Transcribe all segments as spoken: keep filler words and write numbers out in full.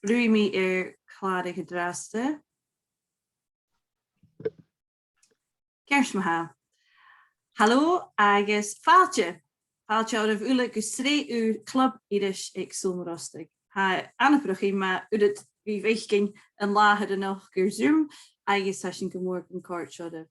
Brùthaidh mi air clàradh an-dràsta. Ceart ma-thà. Halò agus fàilte. Fàilte oirbh uile gu sreath ùr Club Iris aig Sabhal Mòr Ostaig. Tha e anabarrach math uiread a bhith a' faicinn an làthair a-nochd air Zoom agus tha sinn gu mòr gun còrdadh oirbh.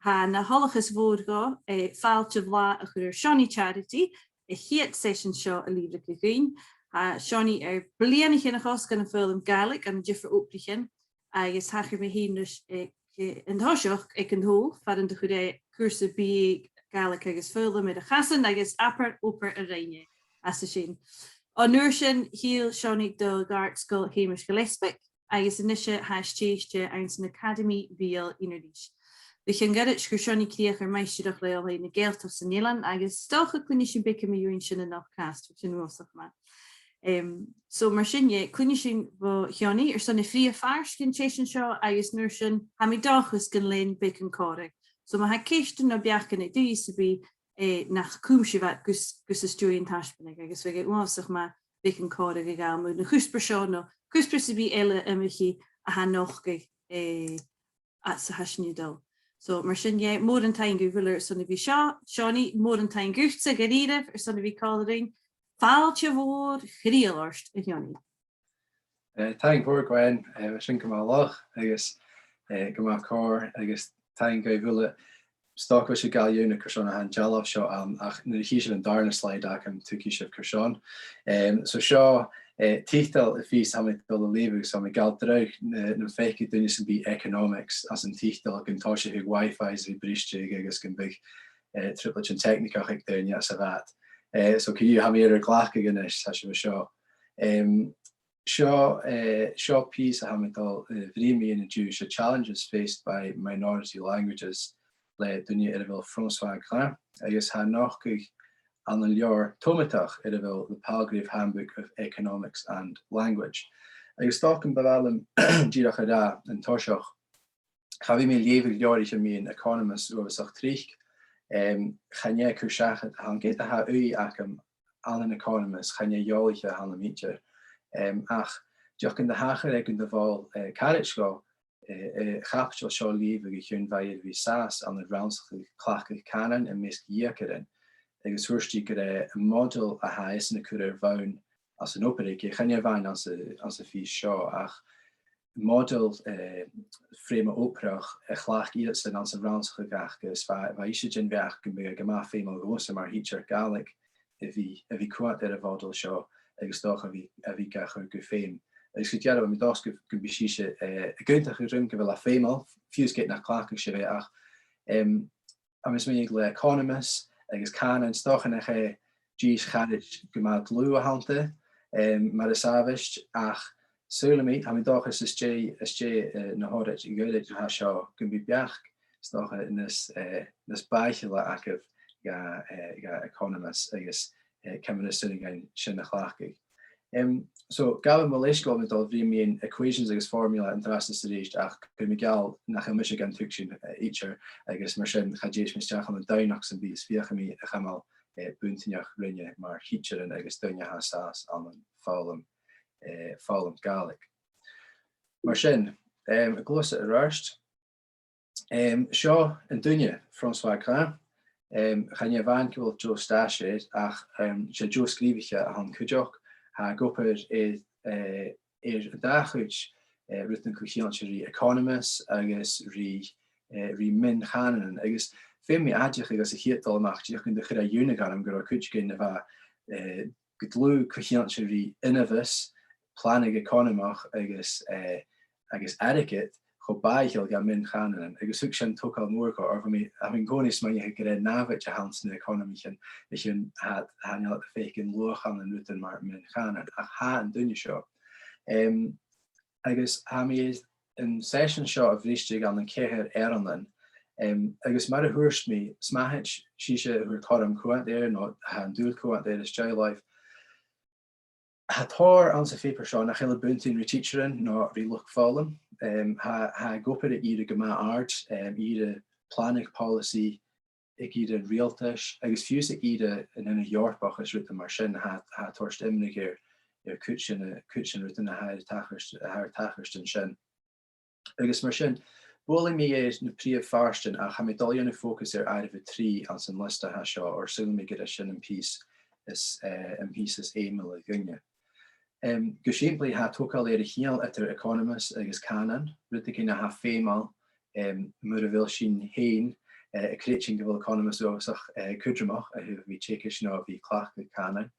Tha e na thoileachas mhòr dhomh, eh, fàilte bhlàth a chur air Seonaidh Charity, a' chiad seisean seo a lìbhrigeadh dhuinn. Tha Seonaidh air bliadhnaichean a chosg ann am foghlam Gàidhlig ann an diofar obraichean, agus thachair mi fhìn ris, eh, eh, an toiseach aig an t-Sabhal, far an do chuir e cùrsa B A Gàidhlig agus Foghlam air a chasan agus abair obair a rinn e às a sin. An uair sin, thill Seonaidh do dh'Àrd-sgoil Sheumais Ghilleasbaig, agus a-nise tha e stèidhichte anns an Acadamaidh Bheil Inbhir Nis. Bu cheann ghoirid chuir Seonaidh crìoch air maighstireachd le Oilthigh na Gàidhealtachd san Eilean, agus 's dòcha cluinnidh sinn beagan mu dheidhinn sin a-nochd fhathast, bidh sin uabhasach math. Em, so mar sin, yeah, cluinnidh sinn bho Sheonaidh airson na prìomh phàirt dhen t-seisean seo, agus an uair sin, tha mi an dòchas gun lean beagan còmhraidh. So ma tha ceistean no beachdan aig duine sam bith, eh, nach cùm sibh iad gus, gus an stiùiridh an taisbeanadh, agus bhiodh e uabhasach math beagan còmhraidh a ghabhail mu na cuspairean seo no cuspairean sam bith eile iomchaidh a tha a' nochdadh, eh, fhad 's a tha sinn a' dol. So mar sin, yeah, mòran taing dhuibh uile airson a bhith seo. Seonaidh, mòran taing dhutsa dha-rìribh airson a bhith còmhla rinn. Fàilte mhòr chridheil ort, a Sheonaidh. Eh, taing mhòr, Gwen, eh, bha sin gu math laghach agus, eh, gu math còir, agus taing dhuibh uile. 'S dòcha gu bheil sibh a' gabhail iongnadh carson a tha an dealbh seo ann, ach nuair a chì sibh an dàrna slide agam, tuigidh sibh carson. Em, so seo, eh, tiotal a' phìos a tha mi a' dol a leughadh, so tha mi a' gabhail dragh na, nam faiceadh duine sam bith economics anns an tiotal, gun tòisicheadh Wi-Fi a bhith a' bristeadh agus gum biodh, eh, trioblaidean teicnigeach aig daoine anns a' bhad. Eh, so co-dhiù, tha mi air a ghlacadh a-nis, tha sibh an seo. Em, seo, eh, seo pìos a tha mi a' dol, eh, a bhruidhinn mu dheidhinn an-diugh, 's e Challenges Faced by Minority Languages le duine air a bheil François Grant, agus tha e a' nochdadh ann an leabhar tomadach air a bheil The Palgrave Handbook of Economics and Language. Agus 's dòcha gum bu mhath leam dìreach a ràdh an toiseach, cha bhi mi a' leughadh leabhraichean mu economists uabhasach tric, em, chan e cur-seachad a th' ann, ged a tha ùidh agam ann an economics, chan e eòlaiche a th' annam idir. Em, ach dìreach gun do thachair e gun do mhol, eh, caraid dhomh, eh, eh, a' chaibideil seo a leughadh o chionn bha i air a bhith an sàs ann an rannsachadh cleachdadh cànain am measg dheugaire, agus thuirt i gur e am modal a tha esan a' cur air bhonn anns an obair aige, chan e a-mhàin anns a', anns a' phìos seo, ach modal, eh, frèam-obrach a chleachd iadsan anns an rannsachadh aca, agus bha, bha ise den bheachd gum biodh e gu math feumail dhòmhsa mar thidsear Gàidhlig a bhith, a bhith a' coimhead air a' mhodal seo agus 's dòcha a bhith, a bhith ga chur gu feum. Agus gu dearbh, tha mi an dòchas gu, gum bi sibhse, eh, ag aontachadh rium gu bheil e feumail, fiù 's ged nach cleachdadh sibh e, ach, em, tha mi a' smaoineachadh le economics agus cànan, 's dòcha nach e dithis charaid gu math dlùth a th' annta, em, mar as àbhaist, ach saoilidh mi, tha mi an dòchas às dèidh, às dèidh, eh, na h-òraid ghoirid a tha seo, gum bi beachd 's dòcha nas, eh, nas bàidhiche agaibh dha, eh, dha economics agus, eh, ciamar as urrainn dhuinn sin a chleachdadh. Em, so, gabhaidh mo leisgeul mi a' dol a bhruidhinn mu equations agus formulae an-dràsta 's a-rithist, ach cuiridh mi geall nach eil mise gan tuigsinn, eh, idir, agus mar sin cha dèideas mi a-steach ann an doimhneachd sam bith, is feuchaidh mi a chumail, eh, buntainneach rinne mar thidsearan agus daoine a tha an sàs ann am foghlam, eh, foghlam Gàidhlig. Mar sin, em, a' gluasad air adhart, em, seo an duine, François Grant. Em, chan e a-mhàin gu bheil deagh stàiths air, ach, em, 's e deagh sgrìobhaiche a th' ann cuideachd. Tha e ag obair air, eh, air an dà chuid, eh, rudan co-cheangailte ri economics agus ri, eh, ri mion-chànanan. Agus feumaidh mi aideachadh anns a' chiad dol a-mach, dìreach gun do chuir e iongnadh orm gun robh cuideigin a bha, eh, gu dlùth co-cheangailte ri ionmhas, planadh eaconamach agus, eh, agus airgead cho bàidhicheil dha mion-chànanan, agus thug sin togail mòr dhomh, oir bha mi, tha mi an-còmhnaidh a' smaoineachadh gur e nàmhaid a th' anns na h-eaconamaich, a chionn tha, tha iad a' faicinn luach ann an rudan mar mion-chànan, ach tha an duine seo. Em, agus tha mi air an seisean seo a bhriseadh ann an ceithir earrannan. Em, agus mar a thuirt mi, 's mathaid sibhse a fhuair cothrom coimhead air no tha an dùil coimhead air às dèidh làimh, tha tòrr anns a' phàipear seo nach eil a' buntainn ri tidsearan no ri luchd-foghlam. Em, tha, tha e ag obair aig ìre gu math àrd, em, ìre planadh poileasaidh, aig ìre riaghaltais, agus fiù 's aig ìre an Aonaidh Eòrpach is rudan mar sin, tha, tha e a' toirt imrich air, air cuid de na, cuid de na rudan a tha air tachairt, a tha air tachairt an sin. Agus mar sin, buailidh mi air na prìomh phàirtean, ach tha mi a' dol a dhèanamh fòcas air àireamh a trì anns an liosta a tha seo, oir saoilidh mi gur e sin am pìos as, eh, am pìos as fheumaile dhuinne. Em, gu sìmplidh, tha togail air a chèile eadar economus agus cànan, rudeigin a tha feumail, em, mura bheil sinn fhèin, eh, a' creidsinn gu bheil economus uabhasach, eh, cudromach a thaobh a bhith teagasg no a bhith a' cleachdadh cànain.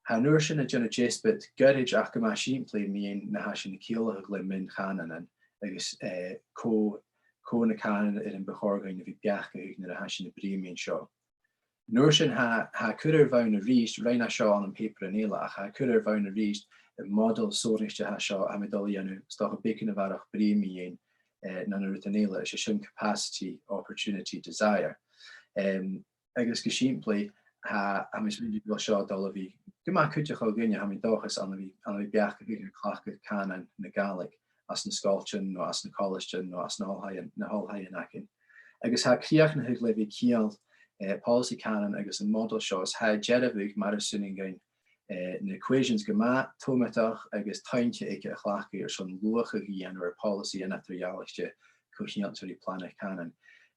Tha an uair sin a' dèanamh deasbad goirid ach gu math sìmplidh mu dheidhinn na tha sinn a' ciallachadh le mion-chànanan agus, eh, cò, cò na cànanan air am bu chòir dhuinn a bhith beachdachadh nuair a tha sinn a' bruidhinn mu dheidhinn seo. An uair sin tha, tha cur air bhonn a-rithist, rinn e seo ann am pàipearan eile, ach tha cur air bhonn a-rithist am modal sònraichte a tha seo, tha mi a' dol a dhèanamh, 's dòcha, beagan a bharrachd bruidhinn mu dheidhinn, eh, na na rudan eile, is e sin capacity, opportunity, desire. Em, agus gu sìmplidh, tha, tha mi a' smaoineachadh gu bheil seo a' dol a bhith gu math cuideachail dhuinne, tha mi an dòchas, ann a bhith, ann a bhith beachdachadh air cleachdadh cànain na Gàidhlig anns na sgoiltean no anns na colaisdean no anns na h-oilthighean, na h-oilthighean againn. Agus tha crìochnachadh le bhith a' ciallachadh, eh, poileasaidh cànain agus am modal seo, is tha e a' dearbhadh mar as urrainn dhuinn, eh, na equations gu math tomadach agus toinnte aige a chleachdadh airson luachadh a dhèanamh air poileasaidh eadar-dhealaichte co-cheangailte ri planaichean cànain.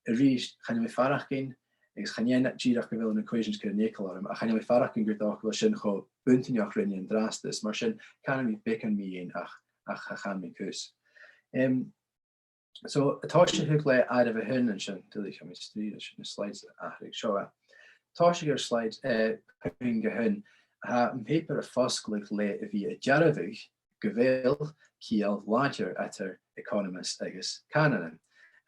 A-rithist, chan eil mi a' faireachdainn, agus chan e dìreach gu bheil na equations a' cur an eagal orm, ach chan eil mi a' faireachdainn gur dòcha gu bheil sin cho buntainneach rinne an-dràsta, is mar sin, canaidh mi beagan mu dheidhinn ach, ach cha chan mi cus. Em, so, a' tòiseachadh le àireamh a h-aon an sin, duilich, tha mi a' strì leis na slides a atharrachadh seo. A' tòiseachadh air slide, eh, puing a h-aon, tha am pàipear a' fosgladh le a bhith a' dearbhadh gu bheil ceangal làidir eadar economus agus cànanan.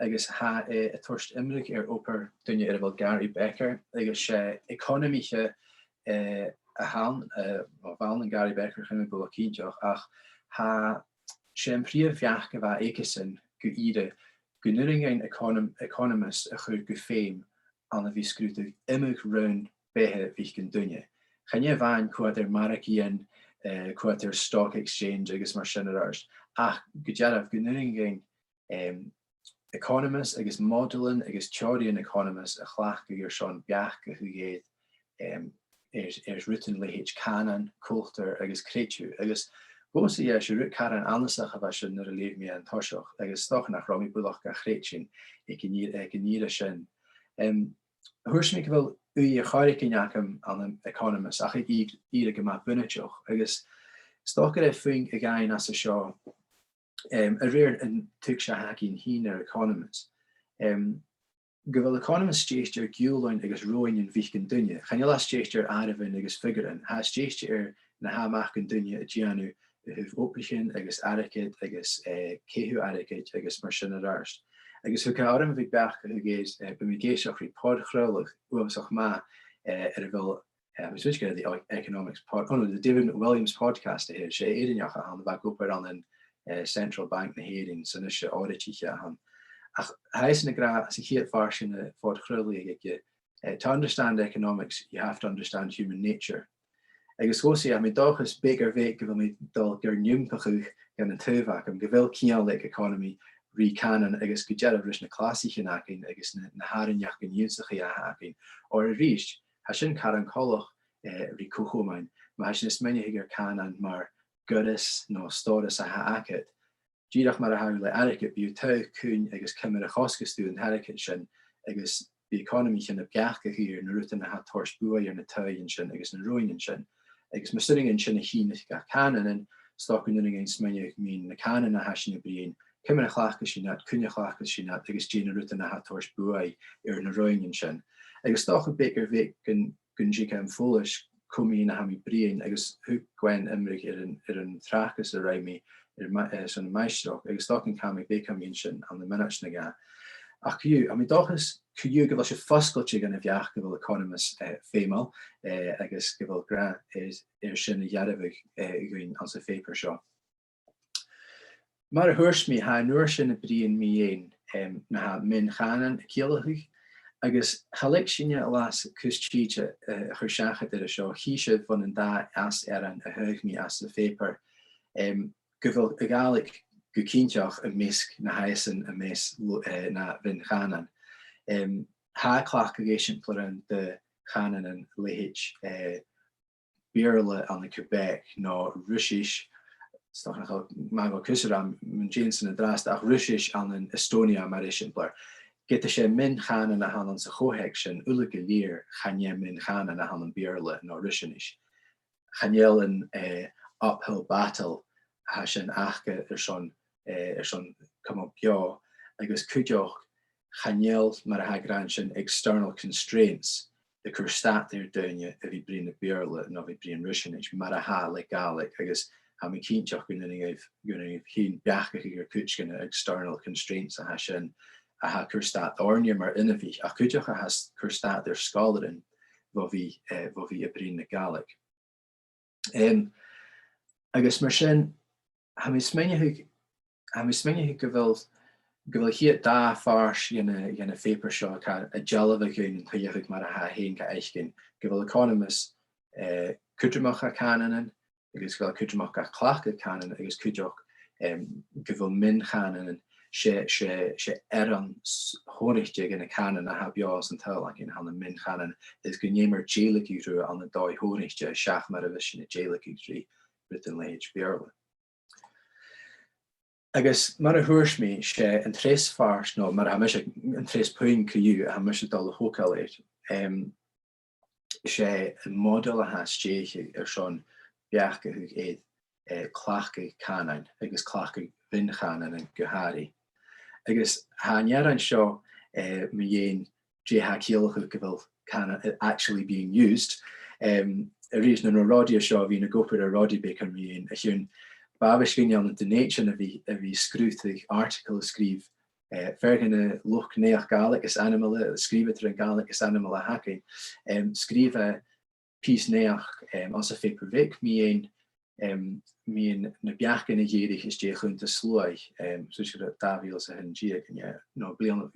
Agus tha e a' toirt iomradh air obair duine air a bheil Gary Becker, agus 's e eaconamaiche, eh, a th' ann, eh, well, bha ann an Gary Becker, chan eil mi buileach cinnteach, ach tha, 's e am prìomh bheachd a bha aigesan gu ìre gun urrainn dhuinn econom-, economus a chur gu feum ann a bhith a' sgrùdadh iomadh raon beatha mhic an duine. Chan e a-mhàin coimhead air margaidhean, eh, coimhead air stock exchange agus mar sin air adhart, ach gu dearbh gun urrainn dhuinn, em, economus agus modailean agus teòiridhean economus a chleachdadh airson beachdachadh air, em, air, air rudan leithid cànan, cultar agus creideamh. Agus dhòmhsa, eh, 's e rud caran annasach a bha sin nuair a leugh mi e an toiseach, agus 's dòcha nach robh mi buileach ga chreidsinn aig an ìre, aig an ìre sin. Em, thuirt mi gu bheil ùidh air choreigin agam ann an economus, ach aig ìre, ìre gu math bunaiteach, agus 's dòcha gur e puing a dh'fhaighinn às a seo, em, a rèir an tuigse a th' againn fhìn air economus. Em, gu bheil economus stèidhichte air giùlain agus roghainnean mhic an duine. Chan eil e stèidhichte air àireamhan agus figearan. Tha e stèidhichte air na tha mac an duine a' dèanamh a thaobh obraichean agus airgead agus, eh, caitheamh airgid agus mar sin air adhart. Agus thug e orm a bhith beachdachadh air, eh, bha mi ag èisteachd ri pod-chraoladh uabhasach math, eh, air a bheil, eh, tha mi a' smaoineachadh gur e the Economics Pod-, oh no, the David Williams Podcast a th' air, 's e Èireannach a th' ann, a bha ag obair ann an, eh, Central Bank na h-Èireann, 's a-nis àraidh a th' ann. Ach tha esan ag ràdh sa chiad phàirt den phod-chraoladh aige, eh, to understand economics, you have to understand human nature. Agus dhòmhsa, tha mi an dòchas beag air bheag gu bheil mi a' dol gan iompachadh dhan an taobh agam, gu bheil ceangal aig economy ri cànan agus gu dearbh ris na clasaichean againn agus na, na h-àrainneachdan ionnsachaidh a th' againn. Oir a-rithist, tha sin caran coltach, eh, ri co-chomann. Ma tha sinn a' smaoineachadh air cànan mar goireas no stòras a tha agad, dìreach mar a tha thu le airgead, bidh thu a' toirt cuin agus ciamar a chosgas tu an t-airgead sin, agus bidh economaichean a' beachdachadh air na rudan a tha a' toirt buaidh air na taghaidhean sin agus na roghainnean sin. Agus mas urrainn dhuinn sin a shìneadh dha cànanan, 's dòcha gun urrainn dhuinn smaoineachadh mun na cànanan a tha sinn a' bruidhinn, ciamar a chleachdas sinn iad, cuin a chleachdas sinn iad, agus dè na rudan a tha a' toirt buaidh air na roghainnean sin. Agus 's dòcha beag air bheag gun gun tig am follais cò mu dheidhinn a tha mi a' bruidhinn, agus thug Gwen iomradh air an, air an tràchdas a rinn mi air ma-, eh, son maighstireachd, agus 's dòcha gun can mi beagan mu dheidhinn sin ann am mionaid no dhà. Ach co-dhiù, tha mi an dòchas co-dhiù gu bheil sibh fosgailte dhan a' bheachd gu bheil economus, eh, feumail, eh, agus gu bheil gràdh air, air sin a dhearbhadh, eh, dhuinn anns a' phàipear seo. Mar a thuirt mi, tha an uair sin a' bruidhinn mu dheidhinn, em, na tha mion-chànan a' ciallachadh, agus cha leig sinne a leas cus tìde, eh, a chur seachad air a seo. Chì sibh bhon an dà fhàs-earrann a thagh mi às a' phàipear, em, gu bheil a' Ghàidhlig gu cinnteach am measg na tha esan am measg lu-, eh, na mhion-chànan. Em, tha e a' cleachdadh eisimpleirean de chànanan leithid, eh, Beurla ann an Quebec, no Ruisis, 's dòcha nach eil mi a' cur cus orm mun deidhinn sin an-dràsta, ach Ruisis ann an Estonia mar eisimpleir. Ged a tha sin mion-chànan a th' ann sa cho-theacs sin, uile gu lèir, chan e mion-chànan a th' ann am Beurla no Ruiseanais. Chan eil an, eh, uphill battle a tha sin aca airson, eh, airson cumail beò, agus cuideachd chan eil, mar a tha e ag ràdh an sin, external constraints a' cur stad air daoine a bhith a' bruidhinn na Beurla no a bhith a' bruidhinn Ruiseanais, mar a tha le Gàidhlig, agus tha mi cinnteach gun urrainn dhuibh, gun urrainn dhuibh fhèin beachdachadh air cuid de na external constraints a tha sin, a tha a' cur stad oirnne mar inbhich, ach cuideachd a tha a' cur stad air sgoilearan bho bhith, eh, bho bhith a' bruidhinn na Gàidhlig. Em, agus mar sin, tha mi a' smaoineachadh, tha mi a' smaoineachadh gu bheil, gu bheil a' chiad dà phàirt dhen a', dhen a' phàipear seo a' dealbhadh dhuinn an t-suidheachadh mar a tha e fhèin ga fhaicinn, gu bheil economies, eh, cudromach dha cànanan, agus gu bheil e cudromach ga cleachdadh cànanan, agus cuideachd, em, gu bheil mion-chànanan, 's e, 's e, 's e earrann s-, shònraichte dhen a' chànan a tha beò san t-saoghal againn, tha na mion-chànanan, is gun dèanar dèiligeadh riutha ann an dòigh shònraichte, seach mar a bhios sinn a' dèiligeadh ri rudan leithid Beurla. Agus mar a thuirt mi, 's e an treas phàirt, no mar a tha mise, an treas puing co-dhiù a tha mise a' dol a thogail air, em, 's e am modal a tha stèidhichte airson beachdachadh air, eh, cleachdadh cànain agus cleachdadh mion-chànanan gu h-àraidh. Agus tha an earrann seo, eh, mu dheidhinn dè tha a' ciallachadh gu bheil cànan, eh, actually being used. Em, a-rithist, nuair a bha Roddy an seo, bha mi ag obair air Roddy beagan mu dheidhinn a chionn, b' àbhaist dhuinn ann an Dùn Èideann a bhith, a bhith a' sgrùdadh article a sgrìobh, eh, fear dhen luchd-naidheachd Gàidhlig as ainmeile, sgrìobhadair Gàidhlig as ainmeile a th' againn, em, sgrìobh e pìos naidheachd, em, anns a' phàipear bheag mu dheidhinn, em, mu dheidhinn na beachdan a dh'èirich às dèidh chunntas-sluaigh, em, suas gu dà mhìle 's a h-aon deug, an e, no bliadhna,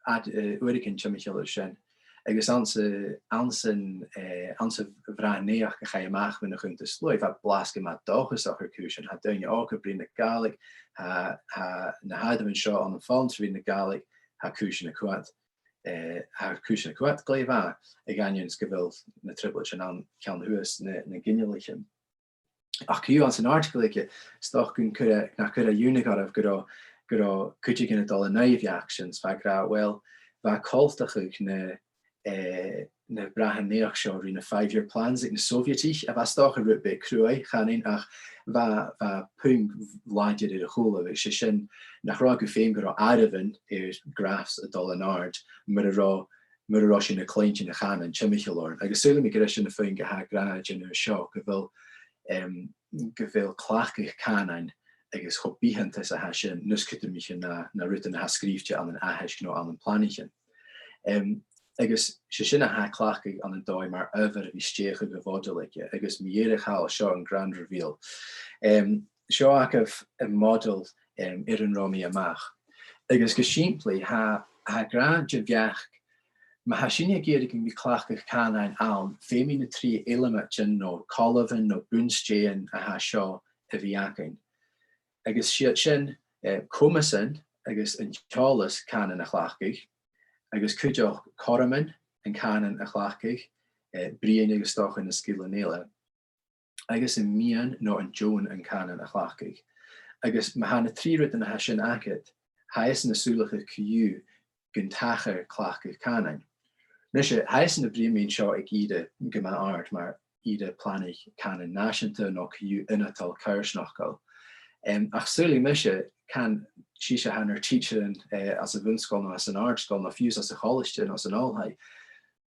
ad-, eh, uaireigin timcheall air sin. Agus anns a', anns an, eh, anns a' bhrath-naidheachd a chaidh a-mach bhon a' chunntas-sluaigh, bha blasad gu math dòchasach air cùisean. Tha daoine òga a' bruidhinn na Gàidhlig, tha, tha na h-àireamhan seo ann am foghlam tro mheadhan na Gàidhlig, tha cùisean a' coimhead, eh, tha cùisean a' coimhead glè mhath, a dh'aindeoin 's gu bheil na trioblaid sin ann ceann shuas na, na ginealaichean. Ach co-dhiù anns an article aige, 's dòcha gun cuir e, nach cuir e iongnadh oirbh gun robh, gun robh cuideigin a' dol an aghaidh a' bheachd sin, 's bha e ag ràdh, uill, bha e coltach gu na, eh, na brathan naidheachd seo ri na five-year plans aig na Sovietach, a bha 's dòcha rud beag cruaidh, chanainn, ach bha, bha puing làidir air a chùlaibh, agus 's e sin nach robh e gu feum gun robh àireamhan air graphs a' dol an àird, mura robh, mura robh sinn a' cluinntinn a' chànain timcheall oirnn. Agus saoilidh mi gur e sin am puing a tha e ag ràdh an-diugh seo, gu bheil, em, gu bheil cleachdadh cànain agus cho bitheanta 's a tha sin nas cudromaiche na, na rudan a tha sgrìobhte ann an aithisg no ann am planaichean. Em, agus 's e sin a tha e a' cleachdadh ann an dòigh mar adhbhar a bhith a' stèidheachadh a' mhodal aige, agus mu dheireadh thall seo an grand reveal. Em, seo agaibh am modal, em, air an robh mi a-mach. Agus gu sìmplidh, tha, tha e ag ràdh dè bheachd, ma tha sinne ag iarraidh gum bi cleachdadh cànain ann, feumaidh na trì eileamaidean no colbhan no bun-stèidhean a tha seo a bhith againn. Agus 's iad sin, eh, comasan agus an t-eòlas cànain a chleachdadh, agus cuideachd cothroman an cànan a chleachdadh, eh, bruidhinn agus 's dòcha na sgilean eile, agus am miann no an deòin an cànan a chleachdadh. Agus ma tha na trì rudan a tha sin agad, tha esan a' sùileachadh co-dhiù gun tachair cleachdadh cànain. Nise, tha esan a' bruidhinn mun seo aig ìre gu math àrd, mar ìre planaichean cànain nàiseanta no co-dhiù ionadail coimhearsnachdail. Em, ach saoilidh mise, can, sibhse a tha nur teacher, eh, anns a' bhun-sgoil no anns an àrd-sgoil no fiù 's anns a' cholaiste no san oilthigh,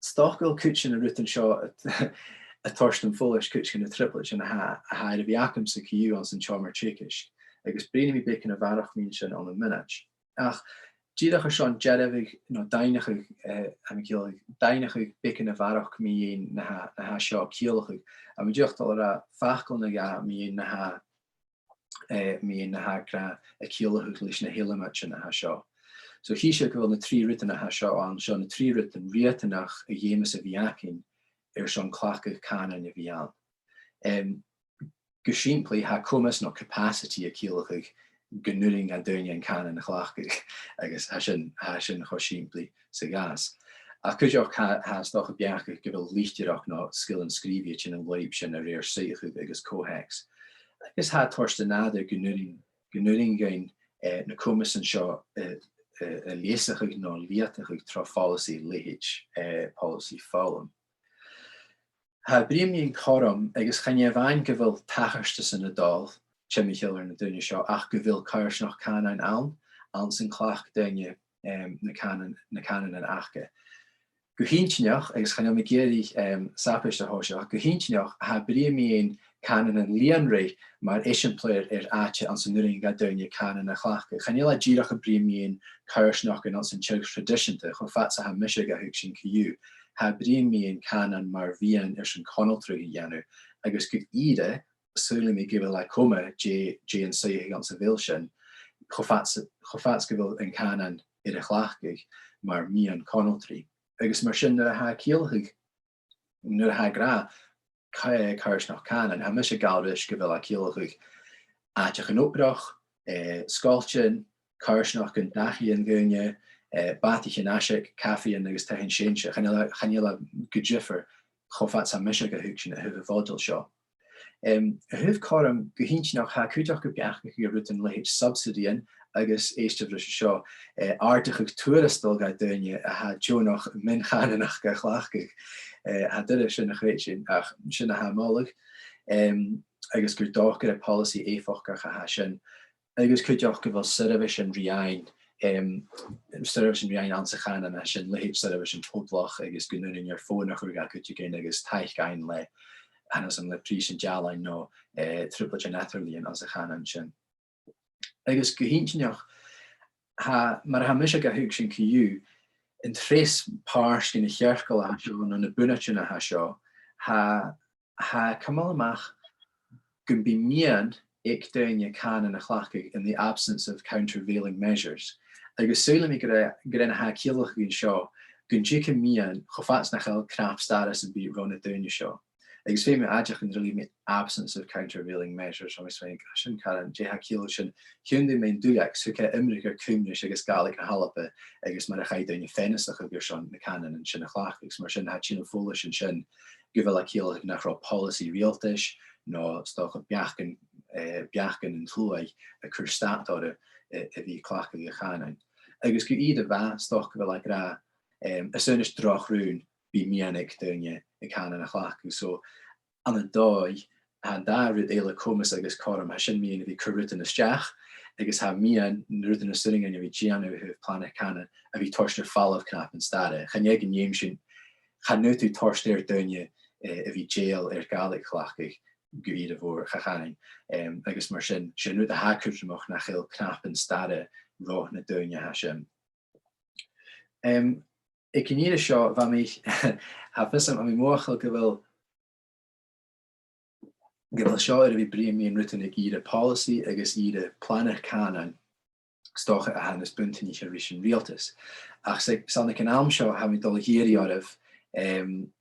's dòcha gu bheil cuid de na rudan seo a', a' toirt am follais cuid de na trioblaidean a tha, a tha air a bhith agamsa co-dhiù anns an t-seòmar teagaisg. Agus bruidhnidh mi beagan a bharrachd mun sin ann am mionaid. Ach dìreach airson dearbhadh no daingneachadh, eh, tha mi a' ciallachadh, daingneachadh beagan a bharrachd mu dheidhinn na tha, na tha seo a' ciallachadh. Tha mi dìreach a' dol a ràdh facal no dhà mu dheidhinn na tha, eh, mu dheidhinn na tha e ag ràdh a' ciallachadh leis na h-eileamaidean a tha seo. So chì sibh gu bheil na trì rudan a tha seo ann, seo na trì rudan riatanach a dh'fheumas a bhith againn airson cleachdadh cànain a bhith ann. Em, gu sìmplidh, tha comas no capacity a' ciallachadh gun urrainn dha daoine an cànan a chleachdadh, agus tha sin, tha sin cho sìmplidh 's a ghabhas. Ach cuideachd tha, tha 's dòcha beachd gu bheil litreachd no sgilean sgrìobhaidh a' tighinn an lùib sin a rèir suidheachadh agus co-theacs. Agus tha e a' toirt an aire gun urrainn, gun urrainn dhuinn, eh, na comasan seo, eh, eh, a leasachadh no leudachadh tro phoileasaidh leithid, eh, poileasaidh foghlam. Tha e a' bruidhinn mun chothrom agus chan e a-mhàin gu bheil tachartasan a' dol timcheall air na daoine seo ach gu bheil coimhearsnachd chànain ann, anns an cleachd daoine, em, na cànan-, na cànanan aca. Gu h-inntinneach, agus chan eil mi ag iarraidh, em, sabaid a thòiseachadh, ach gu h-inntinneach, tha e a' bruidhinn mun chànanan lìonraidh mar eisimpleir air àite anns an urrainn do dhaoine cànan a chleachdadh. Chan eil e dìreach a' bruidhinn mun choimhearsnachdan anns an t-seagh thraidiseanta, cho fad 's a tha mise ga thuigsinn co-dhiù. Tha e a' bruidhinn mun chànan mar mhiann airson conaltradh a dhèanamh, agus gu ìre, saoilidh mi gu bheil e coma dè, dè an suidheachadh anns a bheil sin, cho fad 's, cho fad 's gu bheil an cànan air a chleachdadh mar mhiann conaltraidh. Agus mar sin, nuair a tha e a' ciallachadh, nuair a tha e ag ràdh co-, coimhearsnachd chànain, tha mise a' gabhail ris gu bheil e a' ciallachadh àiteachan obrach, eh, sgoiltean, coimhearsnachdan, dachaighean dhaoine, eh, bàtaichean aiseig, cafaidhean agus taighean-seinnse. Chan eil e, chan eil e gu diofar cho fad 's a tha mise ga thuigsinn a thaobh a' mhodal seo. Em, a thaobh cothrom, gu h-inntinneach, tha e cuideachd a' beachdachadh air rudan leithid subsidies agus, èistibh ris an seo, eh, àrdachadh tuarastal do dhaoine a tha deònach mion-chànanachd a chleachdadh. Eh, tha e doirbh sin a chreidsinn, ach sin a tha e a' moladh. Em, agus gur dòcha gur e poileasaidh èifeachdach a tha sin. Agus cuideachd gu bheil seirbheisean ri fhaighinn, em, seirbheisean ri fhaighinn anns a' chànan a tha sin, leithid seirbheisean poblach agus gun urrainn air fòn a chur dha cuideigin agus taic fhaighinn le, chan eil fhios agam, le prìsean dealain no, eh, trioblaid eadar-lìn anns a' chànan sin. Agus gu h-inntinneach, tha, mar a tha mise ga thuigsinn co-dhiù, an treas pàirt dhen chearcall a tha seo, no na bunaidean a tha seo, tha, tha e a' cumail a-mach gum bi miann aig daoine cànan a chleachdadh in the absence of countervailing measures. Agus saoilidh mi gur e, gur e na tha e a' ciallachadh an seo, gun tig am miann cho fad 's nach eil cnap-starra sam bith ro na daoine seo. Agus feumaidh mi aideachadh gun do dh'fheuch mi absence of countervailing measures, agus bha mi a' smaoineachadh, sin caran, dè tha e a' ciallachadh sin, thionndaidh mi an duilleag 's thug e iomradh air cuimhne agus Gàidhlig na h-Alba, agus mar a chaidh daoine fenusachadh airson na cànanan sin a chleachdadh, agus mar sin tha e a' tighinn am follais an sin gu bheil e a' ciallachadh nach robh poileasaidh riaghaltais, no 's dòcha beachdan, eh, beachdan an t-sluaigh a' cur stad orra, eh, a bhith a' cleachdadh a' chànain. Agus gu ìre bha, 's dòcha gu bheil e ag ràdh, em, is aonais droch-rùin, bidh miann aig daoine an cànan a chleachdadh. So, ann an dòigh, tha an dà rud eile, comas agus cothrom, tha sin miann a bhith a' cur rudan a-steach, agus tha miann na rudan as urrainn dhuinn a bhith a' dèanamh a thaobh planaichean cànain a bhith toirt air falbh cnap-starra. Chan e gun dèan sin, chan fhaod thu toirt air daoine, eh, a bhith dèidheil air Gàidhlig a chleachdadh gu ìre mhòr, cha chanainn. Em, agus mar sin, 's e an rud a tha cudromach nach eil cnap-starra ro na daoine a tha sin. Em, aig an ìre seo, bha mi, tha fios agam, bha mi mothachail gu bheil, gu bheil seo air a bhith a' bruidhinn mun rudan aig ìre poileasaidh agus ìre planaichean cànain, 's dòcha a tha nas buntainniche ris an riaghaltas. Ach 's e, 's ann aig an àm seo, tha mi a' dol a dh'iarraidh oirbh, em,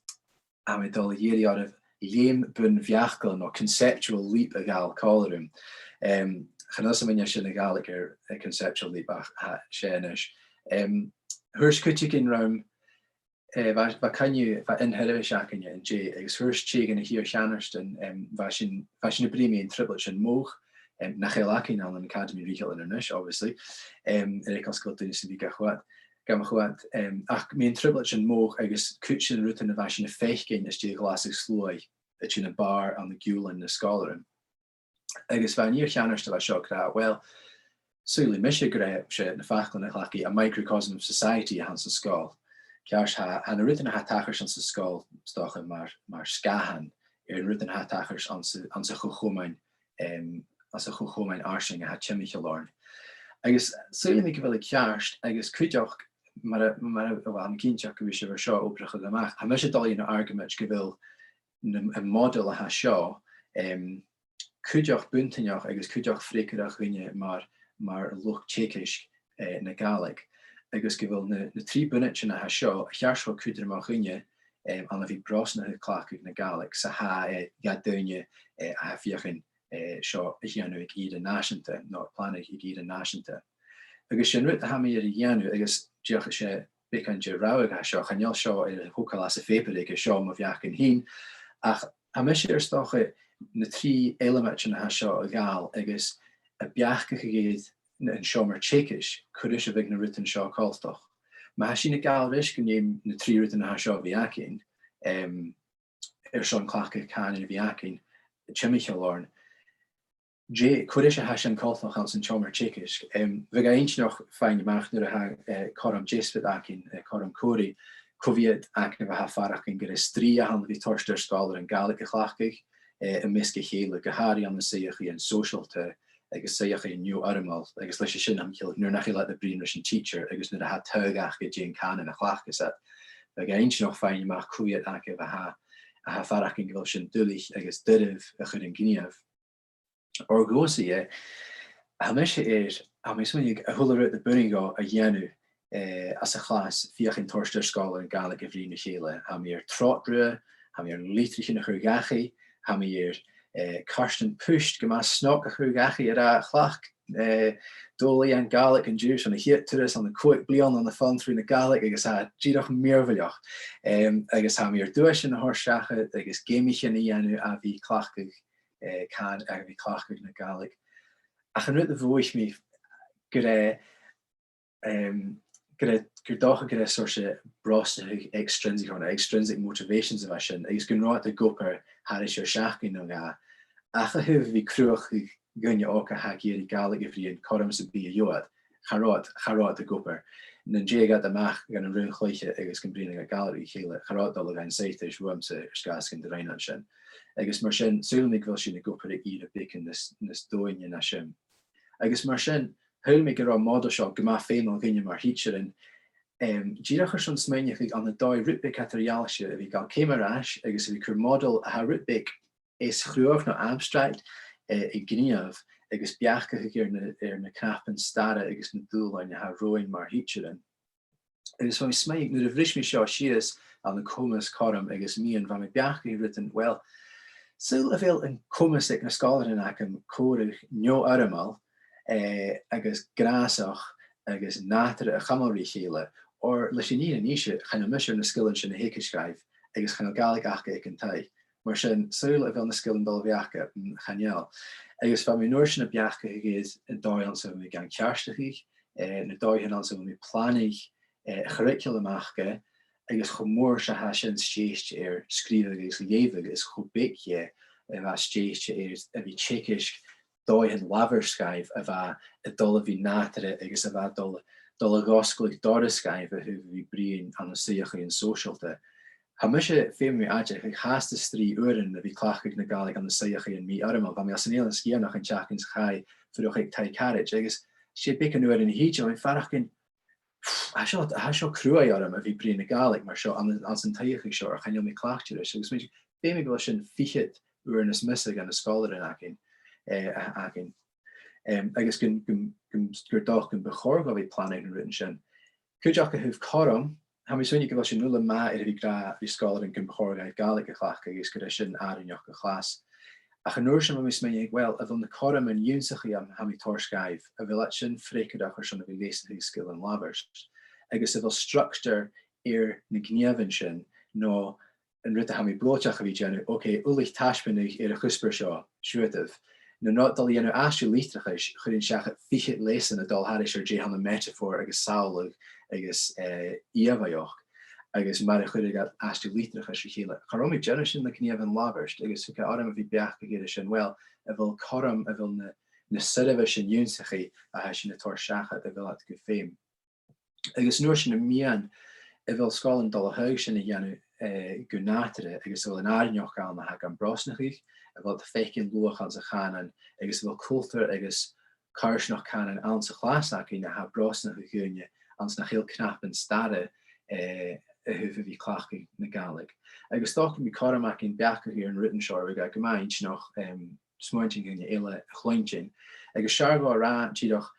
tha mi a' dol a dh'iarraidh oirbh leum bun-bheachdail no conceptual leap a ghabhail còmhla rium. Em, chan eil fhios agam an e sin a' Ghàidhlig air, air conceptual leap, ach tha, 's e a-nis. Em, thuirt cuideigin rium, eh, bha, bha coinneamh, bha aon sheirbheis againne an-dè, agus thuirt tè dha na h-iar-cheannardan, em, bha sinn, bha sinn a' bruidhinn mun trioblaid sin mòr, em, nach eil againn ann an Acadamaidh Rìoghail Inbhir Nis, obviously, em, air eagal 's gu bheil duine sam bith ga chuid, gam chuid, em, ach mun trioblaid sin mòr agus cuid de na rudan a bha sinn a' faicinn às dèidh ghlasadh sluaigh a' tighinn am bàrr ann an giùlan nan sgoilearan. Agus bha an iar-cheannard a bha seo ag ràdh, well, saoilidh mise gur e, 's e na faclan a chleachd i, a microcosm of society a th' anns an sgoil. Ceart, tha, tha na rudan a tha a' tachairt anns an sgoil, 's dòcha mar, mar sgàthan air na rudan a tha a' tachairt anns a', anns a' cho-chomain, em, anns a' cho-chomain fharsaing a tha timcheall oirnn. Agus saoilidh mi gu bheil e ceart, agus cuideachd, mar a, mar a, well, tha mi cinnteach gu bheil sibh air seo obrachadh a-mach. Tha mise a' dol a dhèanamh argument gu bheil na, am modal a tha seo, em, cuideachd buntainneach agus cuideachd freagarrach dhuinne mar, mar luchd-teagaisg, eh, na Gàidhlig. Agus gu bheil na, na trì bunaidean a tha seo a cheart cho cudromach dhuinne, em, ann a bhith brosnachadh cleachdadh na Gàidhlig 's a tha e dha daoine, eh, a tha a' feuchainn, eh, seo a dhèanamh aig ìre nàiseanta, no planaichean aig ìre nàiseanta. Agus 's e an rud a tha mi air a dhèanamh, agus dìreach 's e beagan de roghainn a tha seo, chan eil seo air a thogail às a' phàipear aige, seo mo bheachdan fhìn, ach tha mise air 's dòcha na trì eileamaidean a tha seo a ghabhail agus a' beachdachadh air an seòmar teagaisg, cò ris a bhiodh na rudan seo coltach. Ma tha sinn a' gabhail ris gun dèan na trì rudan a tha seo a bhith againn, em, airson cleachdadh cànain a bhith againn timcheall oirnn, dè, cò ris a tha sin coltach anns an t-seòmar teagaisg. Em, bhiodh e inntinneach faighinn a-mach nuair a tha, eh, cothrom deasbad againn, eh, cothrom còmhraidh, cò mheud agaibh a tha a' faireachdainn gur e strì a th' ann a bhith a' toirt air sgoilearan Gàidhlig a chleachdadh, eh, am measg a chèile, gu h-àraidh ann an suidheachaidhean sòisealta agus suidheachaidhean neo-fhoirmeil, agus leis a sin tha mi a' ciallachadh nuair nach eil iad a' bruidhinn ris an teacher agus nuair a tha taghadh aca dè an cànan a chleachdas iad. Bhiodh e inntinneach faighinn a-mach cò mheud agaibh a tha, a tha a' faireachdainn gu bheil sin duilich agus doirbh a chur an gnìomh. Oir dhòmhsa, eh, tha mise air, tha mi a' smaoineachadh a h-uile rud a b' urrainn dhomh a dhèanamh, eh, anns a' chlas, feuchainn toirt air sgoilearan Gàidhlig a bhruidhinn ri chèile. Tha mi air trod brèagha, tha mi air litrichean a chur dhachaigh, tha mi air, eh, cairtean puist gu math snog a chur dhachaigh a ràdh, chleachd, eh, Dòmhnall Iain Gàidhlig an-diugh, 's ann a' chiad turas ann an còig bliadhna ann am foghlam tro na Gàidhlig agus tha e dìreach mìorbhaileach. Em, agus tha mi air duaisean a thoirt seachad agus geamaichean a dhèanamh a bhith a' cleachdadh, eh, cànan, a bhith a' cleachdadh na Gàidhlig. Ach an rud a mhothaich mi gur e, em, gur e, gur dòcha gur e seòrsa brosnachadh extrinsic, no extrinsic motivations a bha sin, agus gun robh iad ag obair thairis air seachdain no dhà, ach a thaobh a bhith a' cruthachadh dhuine òg a tha ag iarraidh Gàidhlig a bhruidhinn, cothrom sam bith a gheibh iad, cha robh iad, cha robh iad ag obair. Nan tigeadh iad a-mach dhan an raon-chluiche agus gum bruidhneadh iad Gàidhlig ri chèile, cha robh iad a' dol a dh'fhaighinn saothair bhuamsa air sgàth 's gun do rinn iad sin. Agus mar sin, saoilidh mi gu bheil sinn ag obair air ìre beagan nas, nas doimhne na sin. Agus mar sin, shaoil mi gun robh am modal seo gu math feumail dhuinne mar thidsearan, em, dìreach airson smaoineachadh ann an dòigh rud beag eadar-dhealaichte a bhith a' gabhail ceum air ais agus a bhith a' cur modal a tha rud beag aos chruaidh no abstract, eh, a ghnìomh agus beachdachadh air na, air na cnapan-starra agus na dùbhlain a tha romhainn mar thidsearan. Agus bha mi a' smaoineachadh, nuair a bhris mi seo sìos ann an comas cothrom agus miann, bha mi a' beachdachadh air rudan, uill, saoil a bheil an comas aig na sgoilearan agam còmhradh neo-fhoirmeil, eh, agus gràsach agus nàdarra a chumail ri chèile, oir leis an fhìrinn innse, chan eil mise air na sgilean sin a theagasg dhaibh, agus chan eil Gàidhlig aca aig an taigh. Mar sin, saoil a bheil na sgilean a' dol a bhith aca, mm, chan eil. Agus bha mi an uair sin a' beachdachadh air an dòigh anns a bheil mi gan ceartachadh, eh, na dòighean anns a bheil mi a' planaigeadh, eh, a' churraicealam aca, agus cho mòr 's a tha sin stèidhichte air sgrìobhadh agus leughadh, is cho beag dheth a bha stèidhichte air a bhith a' teagasg dòighean labhairt dhaibh a bha a' dol a bhith nàdarra agus a bha a' dol, dol a dh'fhosgladh doras dhaibh a thaobh a bhith a' bruidhinn ann an suidheachaidhean sòisealta. Tha mise, feumaidh mi aideachadh, fhathast a' strì uaireannan a bhith a' cleachdadh na Gàidhlig ann an suidheachaidhean mì-fhoirmeil. Bha mi anns an Eilean Sgitheanach an t-seachdain sa chaidh, fuireach aig taigh caraidean, agus 's e beagan uairean a thìde, bha mi a' faireachdainn, tha seo, tha seo cruaidh orm a bhith a' bruidhinn na Gàidhlig mar seo ann, anns an t-suidheachadh seo, oir chan eil mi cleachdte ris, agus mi, feumaidh gu bheil sin fichead uair nas miosa dha na sgoilearan againn, eh, a, againn. Em, agus gun, gun, gun, gur dòcha gum bu chòir dhomh a bhith a' planaigeadh na rudan sin. Cuideachd a thaobh cothrom, tha mi a' smaoineachadh gu bheil sinn uile math air a bhith ag ràdh ri sgoilearan gum bu chòir dhaibh Gàidhlig a chleachdadh agus gur e sin àrainneachd a' chlas. Ach an uair sin bha mi a' smaoineachadh, uill, a bheil na cothroman ionnsachaidh a tha mi a' toirt dhaibh, a bheil iad sin freagarrach airson a bhith a' leasachadh sgilean labhairt? Agus a bheil structar air na gnìomhan sin, no an rud a tha mi buailteach a bhith a' dèanamh, ok, ullaich taisbeanaidh air a' chuspair seo, siuthadaibh. No, no dol a dhèanamh aistear litreachais, chuirinn seachad fichead leasan a' dol thairis air dè th' ann am metaphor agus samhladh agus, eh, ìomhaigheachd, agus mar a chuireadh iad aistear litreachais ri chèile. Cha robh mi a' dèanamh sin le gnìomhan labhairt, agus thug e orm a bhith a' beachdachadh air sin, uill, a bheil cothrom, a bheil na, na seirbheisean ionnsachaidh a tha sinn a' toirt seachad, a bheil iad gu feum? Agus an uair sin am miann, a bheil sgoilearan a' dol a thaghadh sin a dhèanamh, eh, gu nàdarra, agus a bheil an àrainneachd ann a tha gam brosnachadh, a bheil iad a' faicinn luach anns a' chànan, agus a bheil cultar agus coimhearsnachd cànain anns a' chlas againn a tha a' brosnachadh dhaoine anns nach eil cnapan-starra, eh, a thaobh a bhith a' cleachdadh na Gàidhlig. Agus 's dòcha gum bi cothrom againn beachdachadh air na rudan seo, oir bhiodh e gu math inntinneach, em, smaointean dhaoine eile a chluinntinn. Agus 's fheàrr dhomh a ràdh, dìreach,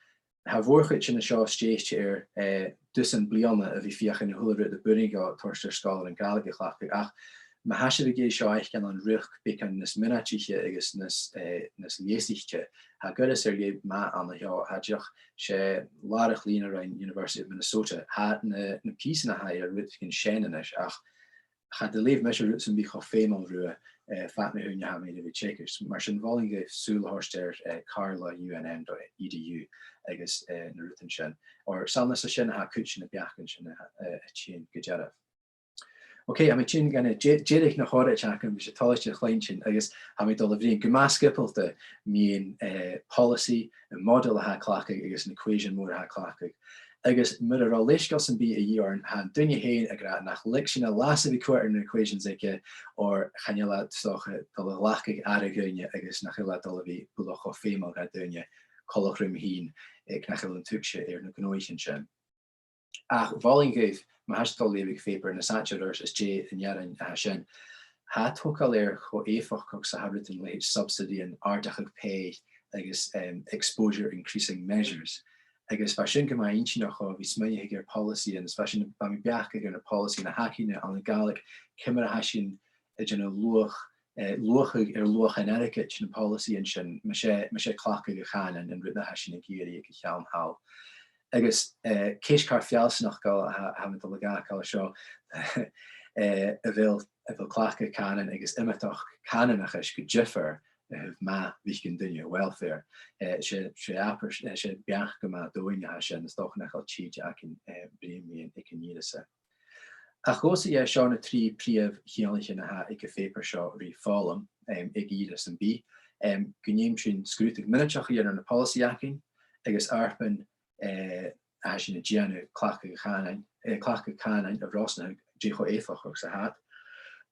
tha a' mhòr-chuid dhen seo stèidhichte air, eh, dusan bliadhna a bhith a' feuchainn a h-uile rud a b' urrainn dhomh a thoirt air sgoilearan Gàidhlig a chleachdadh, ach ma tha sibh ag iarraidh seo fhaicinn ann an riochd beagan nas mionaidiche agus nas, eh, nas leasaichte, tha goireas air leth math ann a sheo, tha dìreach, 's e làrach-lìn a rinn University of Minnesota. Tha na, na pìosan a tha air rudeigin sean a-nis, ach cha do leugh mise rud sam bith cho feumail riutha, eh, fad na h-ùine a tha mi air a bhith a' teagasg. Mar sin, mholainn dhuibh sùil a thoirt air, eh, Carla U N M dot E D U agus, eh, na rudan sin. Oir 's ann às a sin a tha cuid de na beachdan sin a, eh, a' tighinn gu dearbh. Ok, tha mi a' tighinn gu na de-, deireadh na h-òraid agam, bha sibh toilichte a chluinntinn, agus tha mi a' dol a bhruidhinn gu math sgiobalta mu, eh, poileasaidh, am modal a tha a' cleachdadh agus an equation mòr a tha a' cleachdadh. Agus mura robh leisgeul sam bith a dhìth oirnn, tha an duine fhèin ag ràdh nach leig sinn a leas a bhith a' coimhead air na equations aige, oir chan eil iad, 's dòcha, a' dol a ghlacadh aire dhuinne agus nach eil iad a' dol a bhith buileach cho feumail dha daoine coltach rium fhìn, aig nach eil an tuigse air na gnothaichean sin. Ach mholainn dhuibh, ma tha sibh a' dol a leughadh pàipear, nas fhaide air adhart às dèidh an earrainn a tha sin, tha e a' togail air cho èifeachdach 's a tha rudan a leithid subsidy an àrdachadh pàigheadh agus, em, exposure increasing measures. Agus bha sin gu math inntinneach a bhith a' smaoineachadh air poileasaidhean, is bha sin, bha mi a' beachdachadh air na poileasaidhean a th' againne ann an Gàidhlig, ciamar a tha sinn a' dèanamh luach, eh, luachadh air luach an airgid na poileasaidhean sin, mas e, mas e cleachdadh a' chànain an rud a tha sinn ag iarraidh aig a' cheann thall. Agus, eh, ceist car feallsanachdail a tha, tha mi a' dol a dh'fhàgail an seo, eh, a bheil, a bheil cleachdadh cànain agus iomadachd cànanachais gu diofar a thaobh math mhic an duine, welfare. Eh, 's e, 's e abairt, eh, 's e beachd gu math domhainn a tha sin, is dòcha nach eil tìde againn, eh, bruidhinn mu dheidhinn aig an ìre sa. Ach dhòmhsa, eh, seo na trì prìomh cheanglaichean a tha aig a' phàipear seo ri foghlam, em, aig ìre sam bith. Em, gun dèan sinn sgrùdadh mionaideach a dhèanamh air na poileasaidhean againn, agus àrd-bhonn, eh, a tha sinn a' dèanamh cleachdadh cànain, eh, cleachdadh cànain a bhrosnachadh dè cho èifeachdach 's a tha iad.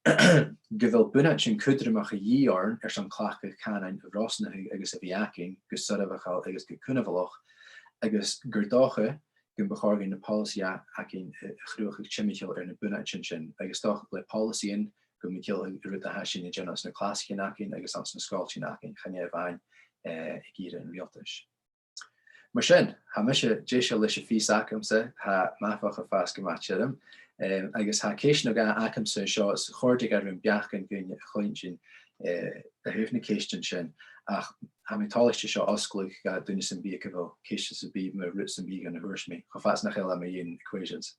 Gu bheil bunaitean cudromach a dhìth oirnn airson cleachdadh cànain a bhrosnachadh agus a bhith againn gu soirbheachail agus gu cunbhalach, agus gur dòcha gum bu chòir dhuinn na poileasaidhean againn a, a chruthachadh timcheall air na bunaitean sin, agus 's dòcha le poileasaidhean gum bu chiall an rud a tha sinn a' dèanamh anns na clasaichean againn agus anns na sgoiltean againn, chan e a-mhàin, eh, aig ìre an riaghaltais. Mar sin, tha mise deiseil leis a' phìos agamsa, tha m' ath bheachd a' fàs gu math tioram, em, agus tha ceist no dhà agamsa an seo is chòrdadh e rium beachdan dhuinn a chluinntinn, eh, a thaobh nan ceistean sin, ach tha mi toilichte seo fhosgladh do dhuine sam bith aig a bheil ceist sam bith mu rud sam bith dhen a thuirt mi, cho fad 's nach eil e mu dheidhinn equations.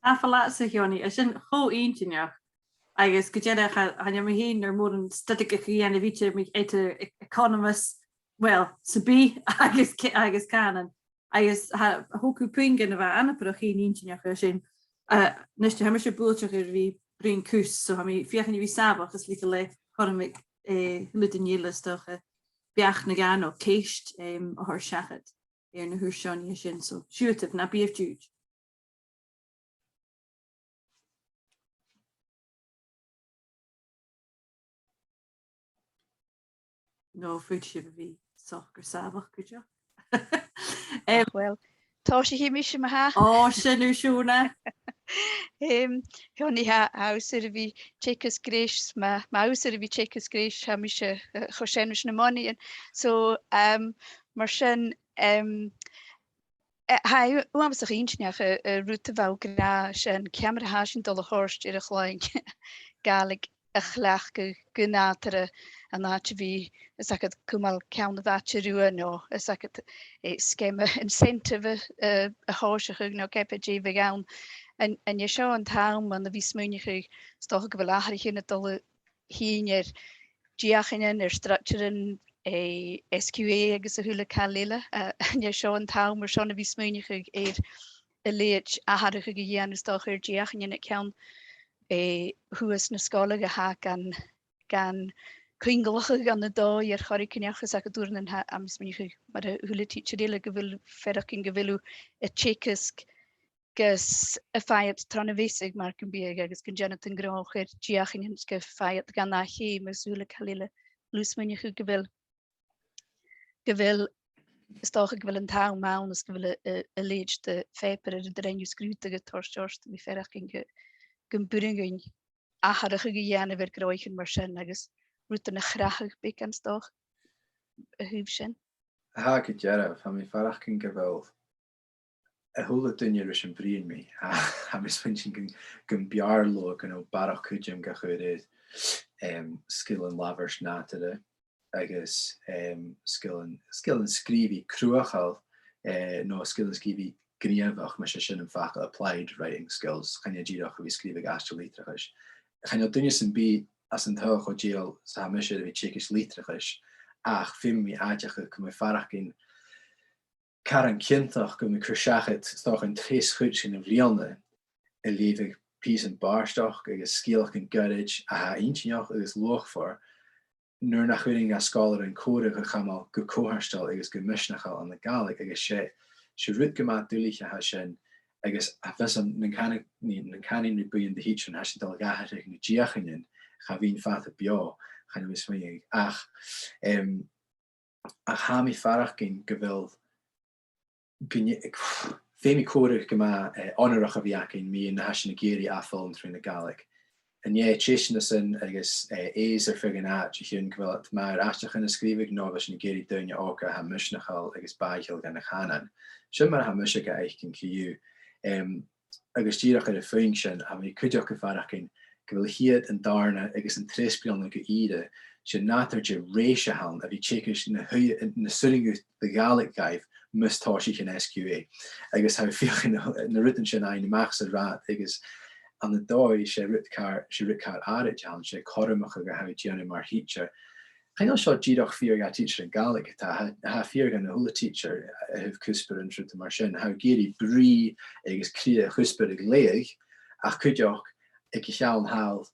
Tapadh leatsa, a Sheonaidh, tha sin cho inntinneach, agus gu dearbh, chan eil mi fhìn air mòran studigeadh a dhèanamh idir mu, eadar e-, economus, well, sam bith agus c-, agus cànan. Agus tha, thog thu puing a bha anabarrach inntinneach an sin. Eh, a-nis, tha mise buailteach air a bhith a' bruidhinn cus, so tha mi a' feuchainn a bhith sàmhach is leig leam Cormac, eh, a h-uile duine eile, is dòcha, beachd no dhà no ceist, em, a thoirt seachad air na thuirt Seonaidh an sin, so siuthadaibh, na biodh diùid. No faodaidh sibh a bhith socair sàmhach cuideachd. Em, ach, well, tòisichidh mise ma-thà. Ò, sin thu, Seonag. Em, Seonaidh, tha, tha thusa air a bhith teagasg greis, ma, ma tha thusa air a bhith teagasg greis, tha mise, eh, cho sean ris na monaidhean. So, em, mar sin, em, eh, tha e uabhasach inntinneach, eh, an rud a bha thu ag ràdh sin, ciamar a tha sinn a' dol a thoirt air a' chloinn Gàidhlig a chleachdadh gu nàdarra an àite a bhith, fhios agad, cumail ceann a' bhàta riutha no, fhios agad, eh, sgeama incentive, eh, a thòiseachadh no ge b' e dè bhiodh ann. An, an e seo an t-àm ann a bhith a' smaoineachadh, 's dòcha gu bheil atharraichean a' dol a thighinn air deuchainnean, air structaran, eh, S Q A agus a h-uile càil eile, eh, an e seo an t-àm airson a bhith a' smaoineachadh air a leithid atharrachadh a dhèanamh, 's dòcha, air deuchainnean aig ceann, eh, shuas na sgoile a tha gan, gan cuingealachadh ann an dòigh air choreigin, ach 's e gu dearbh, tha, tha mi a' smaoineachadh, mar a h-uile tidsear eile, gu bheil, faireachdainn gu bheil thu a' teagasg gus am faigh iad tron a mheasadh mar gum biodh, agus gun dèan iad an gnothach air deuchainnean gus am faigh iad dhan ath cheum agus a h-uile càil eile. A bheil thu a' smaoineachadh gu bheil, gu bheil, 's dòcha gu bheil an t-àm ann is gu bheil a, a, a leithid de phàipear air an do rinn thu sgrùdadh a' toirt ort, tha mi a' faireachdainn gu, gum b' urrainn dhuinn atharrachadh a dhèanamh air gnothaichean mar sin agus rudan a chrathadh beagan, 's dòcha, a thaobh sin. Tha, gu dearbh, tha mi a' faireachdainn gu bheil a h-uile duine ris am bruidhinn mi, tha, tha mi a' smaointinn gun, gum b' fheàrr leotha gun robh barrachd cuideam ga chur air, em, sgilean labhairt nàdarra agus, em, sgilean, sgilean sgrìobhaidh cruthachail, eh, no sgilean sgrìobhaidh gnìomhach, mas e sin am facal, applied writing skills, chan e dìreach a bhith a' sgrìobhadh aiste litreachais. Chan eil duine sam bith anns an t-saoghal cho dèidheil 's a tha mise air a bhith a' teagasg litreachais, ach feumaidh mi aideachadh gum bi mi a' faireachdainn caran ciontach gum bi mi a' cur seachad, 's dòcha, an treas chuid dhen a' bhliadhna a' leughadh pìosan bàrdachd agus sgeulachdan goirid a tha inntinneach agus luachmhor, nuair nach urrainn dha sgoilearan còmhradh a chumail gu comhartail agus gu misneachail anns a' Ghàidhlig, agus 's e, 's e rud gu math duilich a tha sin, agus tha fios agam nan canainn, nan canainn ri buidheann de thidsearan, tha sinn a' dol ga atharrachadh nan deuchainnean, cha bhithinn fada beò, chan eil mi a' smaoineachadh. Ach, em, ach tha mi a' faireachdainn gu bheil gun, feumaidh còmhradh gu math, eh, onarach a bhith againn mu dheidhinn na tha sinn ag iarraidh a dh'fhoillseachadh tron a' Ghàidhlig. An e teisteanasan agus, eh, èas air feadh an àite a chionn gu bheil iad math air aisteachan a sgrìobhadh no a bheil sinn ag iarraidh daoine òga a tha misneachail agus bàidheil dhan a' chànan. Sin mar a tha mise ga fhaicinn co-dhiù. Em, agus dìreach air a' phuing sin, tha mi cuideachd a' faireachdainn gu bheil a' chiad, an dàrna agus an treas bliadhna gu ìre, 's e nàdar de rèis a th' ann a bhith a' teagasg na h-, na 's urrainn dhut a' Ghàidhlig dhaibh mus tòisich an S Q A. Agus tha thu a' feuchainn na, na rudan sin fhaighinn a-mach 's air rathad, agus ann an dòigh 's e rud car, 's e rud car àraid a th' ann, 's e cothromachadh a tha thu a' dèanamh mar thidsear. Chan eil seo dìreach fìor dha tidsearan Gàidhlig, tha, tha, tha e fìor dhan a h-uile tidsear a thaobh cuspair is rudan mar sin. Tha thu ag iarraidh brìgh agus cridhe a' chuspair a ghlèidheadh, ach cuideachd aig a' cheann thall,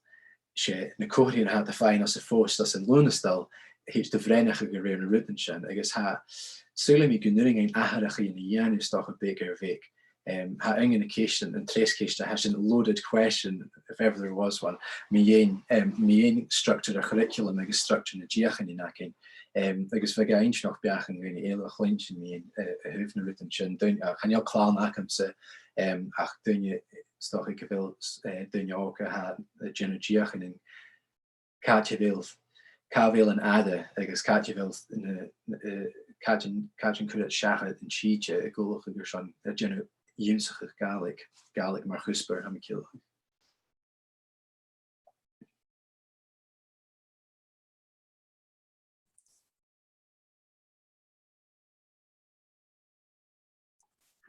's e na comharthaidhean a tha iad a' faighinn às a' phost anns an Lùnastal a thèid do bhreithneachadh a rèir na rudan sin, agus tha, saoilidh mi gun urrainn dhuinn atharrachaidhean a dhèanamh 's dòcha beag air bheag. Em, tha aon de na ceistean, an treas ceist, tha sin loaded question, if ever there was one, mu dheidhinn, em, mu dheidhinn structar a' churriculum agus structar nan deuchainnean againn. Em, agus bhiodh e inntinneach beachdan dhaoine eile a chluinntinn mu dheidhinn, eh, a thaobh na rudan sin. Daoine, eh, chan eil clann agamsa, em, ach daoine, 's dòcha gu bheil, eh, daoine òga a tha a' dèanamh deuchainnean, càit a bheil, càit a bheil an aire agus càit a bheil na, na, eh, càit an, càit an cuir iad seachad an t-sìde a' gabhail airson a' dèanamh ionnsachadh Gàidhlig, Gàidhlig mar chuspair, tha mi a' ciallachadh.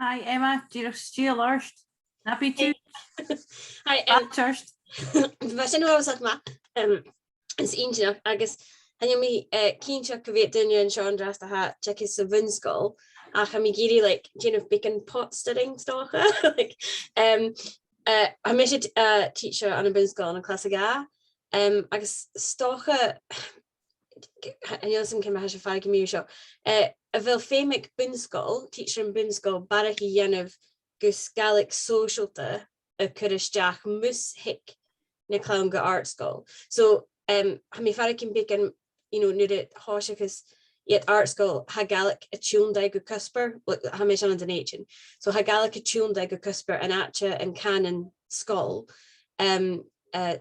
Hi, Emma, dìreach sgeul ort. Na bi tu. Hi, em, Bàt ort. Bha sin uabhasach math. Em, is inntinneach, agus chan eil mi, eh, cinnteach gu bheil daoine an seo an-dràsta a tha a' teagasg sa bhun-sgoil, ach tha mi ag iarraidh, like, dèanamh beagan pot stirring, 's dòcha. Like, em, eh, tha mise, eh, teacher ann am bun-sgoil ann an clas a dhà, em, agus 's dòcha, chan eil fhios agam ciamar a tha sibh a' faireachdainn mu dheidhinn seo. Eh, a bheil feum aig bun-sgoil, tidsearan bun-sgoil, barrachd a dhèanamh gus Gàidhlig sòisealta a chur a-steach mus tig na cloinne gu àrd-sgoil. So, em, tha mi a' faireachdainn beagan, you know, nuair a thòisicheas iad àrd-sgoil, tha Gàidhlig a' tionndadh gu cuspair, well, tha mise ann an Dùn Èideann. So tha Gàidhlig a' tionndadh gu cuspair an àite, an cànan sgoile. Em, eh,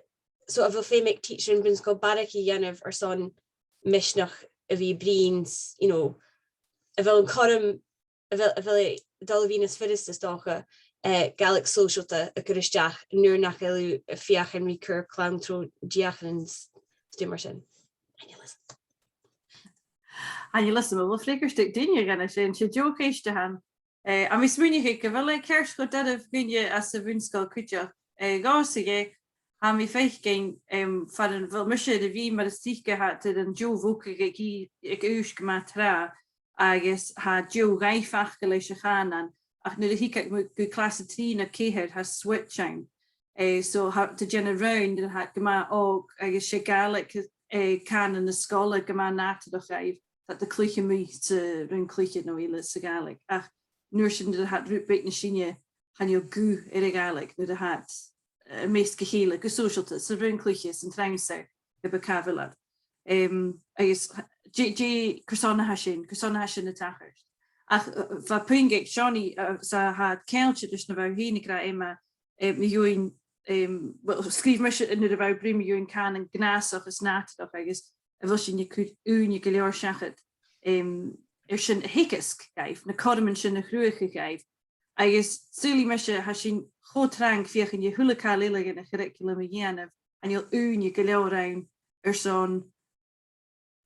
so a bheil feum aig tidsearan bun-sgoil barrachd a dhèanamh airson misneachd a bhith a' bruidhinn, s-, you know, a bheil an cothrom, a bheil, a bheil e a' dol a bhith nas furasta, 's dòcha, eh, Gàidhlig sòisealta a chur a-steach nuair nach eil thu a' feuchainn ri cur clann tro dheuchainnean 's, 's dòcha mar sin. Chan eil fhios. Chan eil fhios agam a bheil freagairt aig duine dhen a sin, 's e deagh cheist a th' ann. Eh, tha mi a' smaoineachadh gu bheil e ceart cho doirbh dhuinne anns a' bhun-sgoil cuideachd. Eh, dhòmhsa, tha mi a' faicinn, em, far a bheil mise air a bhith mar as trice, tha iad air an deagh bhogadh aig, aig aois gu math tràth, agus tha deagh dhòigh faicinn leis a' chànan, ach nuair a thig iad mu, gu clas a trì no ceithir, tha switch ann. Eh, so tha iad a' dèanamh rùm, nuair a tha iad gu math òg, agus 's e Gàidhlig, eh, cànan na sgoile gu math nàdarrach dhaibh, tha iad a' cluiche a-muigh sa rùm-cluiche no eile sa Ghàidhlig. Ach an uair sin nuair a tha iad rud beag nas sine, chan eil guth air a' Ghàidhlig nuair a tha iad, eh, am measg a chèile, gu sòisealta, sa rùm-cluiche, san trannsa, ge b' e càit a bheil iad. Em, agus dè, dè, carson a tha sin, carson a tha sin a' tachairt. Ach, eh, bha puing aig Seonaidh, eh, 's a tha ceangailte ris na bha thu fhèin ag ràdh, Emma, eh, mu dheidhinn, em, well, sgrìobh mise nuair a bha thu a' bruidhinn mu dheidhinn cànan gnàthach is nàdarrach agus a bheil sinn a' cur ùine gu leòr seachad, em, air sin a theagasg dhaibh, na cothroman sin a chruthachadh dhaibh, Agus saoilidh mise, tha sinn cho trang feuchainn ri a h-uile càil eile dhen a' churraicealam a dhèanamh, chan eil ùine gu leòr ann airson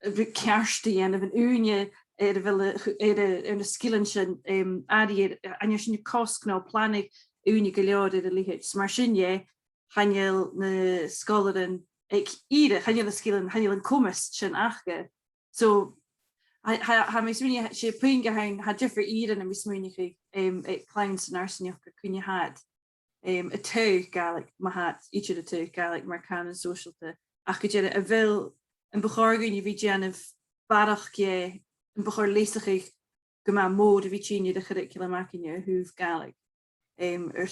a bhith ceart a dhèanamh, an ùine air a bheil a, air a, air na sgilean sin, em, airidh air, an uair sin cosg no planadh ùine gu leòr air a leithid. 'S mar sin dheth, chan eil na sgoilearan aig ìre, chan eil na sgilean, chan eil an comas sin aca. So, tha, tha, tha mi a' smaoineachadh, 's e puing a th' ann, tha diofar ìrean a' smaoineachadh, em, aig clann san fharsaingeachd gur cuine tha iad, em, a' taghadh Gàidhlig, ma tha iad idir a' taghadh Gàidhlig mar chànan sòisealta. Ach gu dearbh, a bheil, am bu chòir dhuinn a bhith a' dèanamh barrachd dheth, am bu chòir leasachadh gu math mòr a bhith a' tighinn air a' churraicealam againne a thaobh Gàidhlig. Em, air,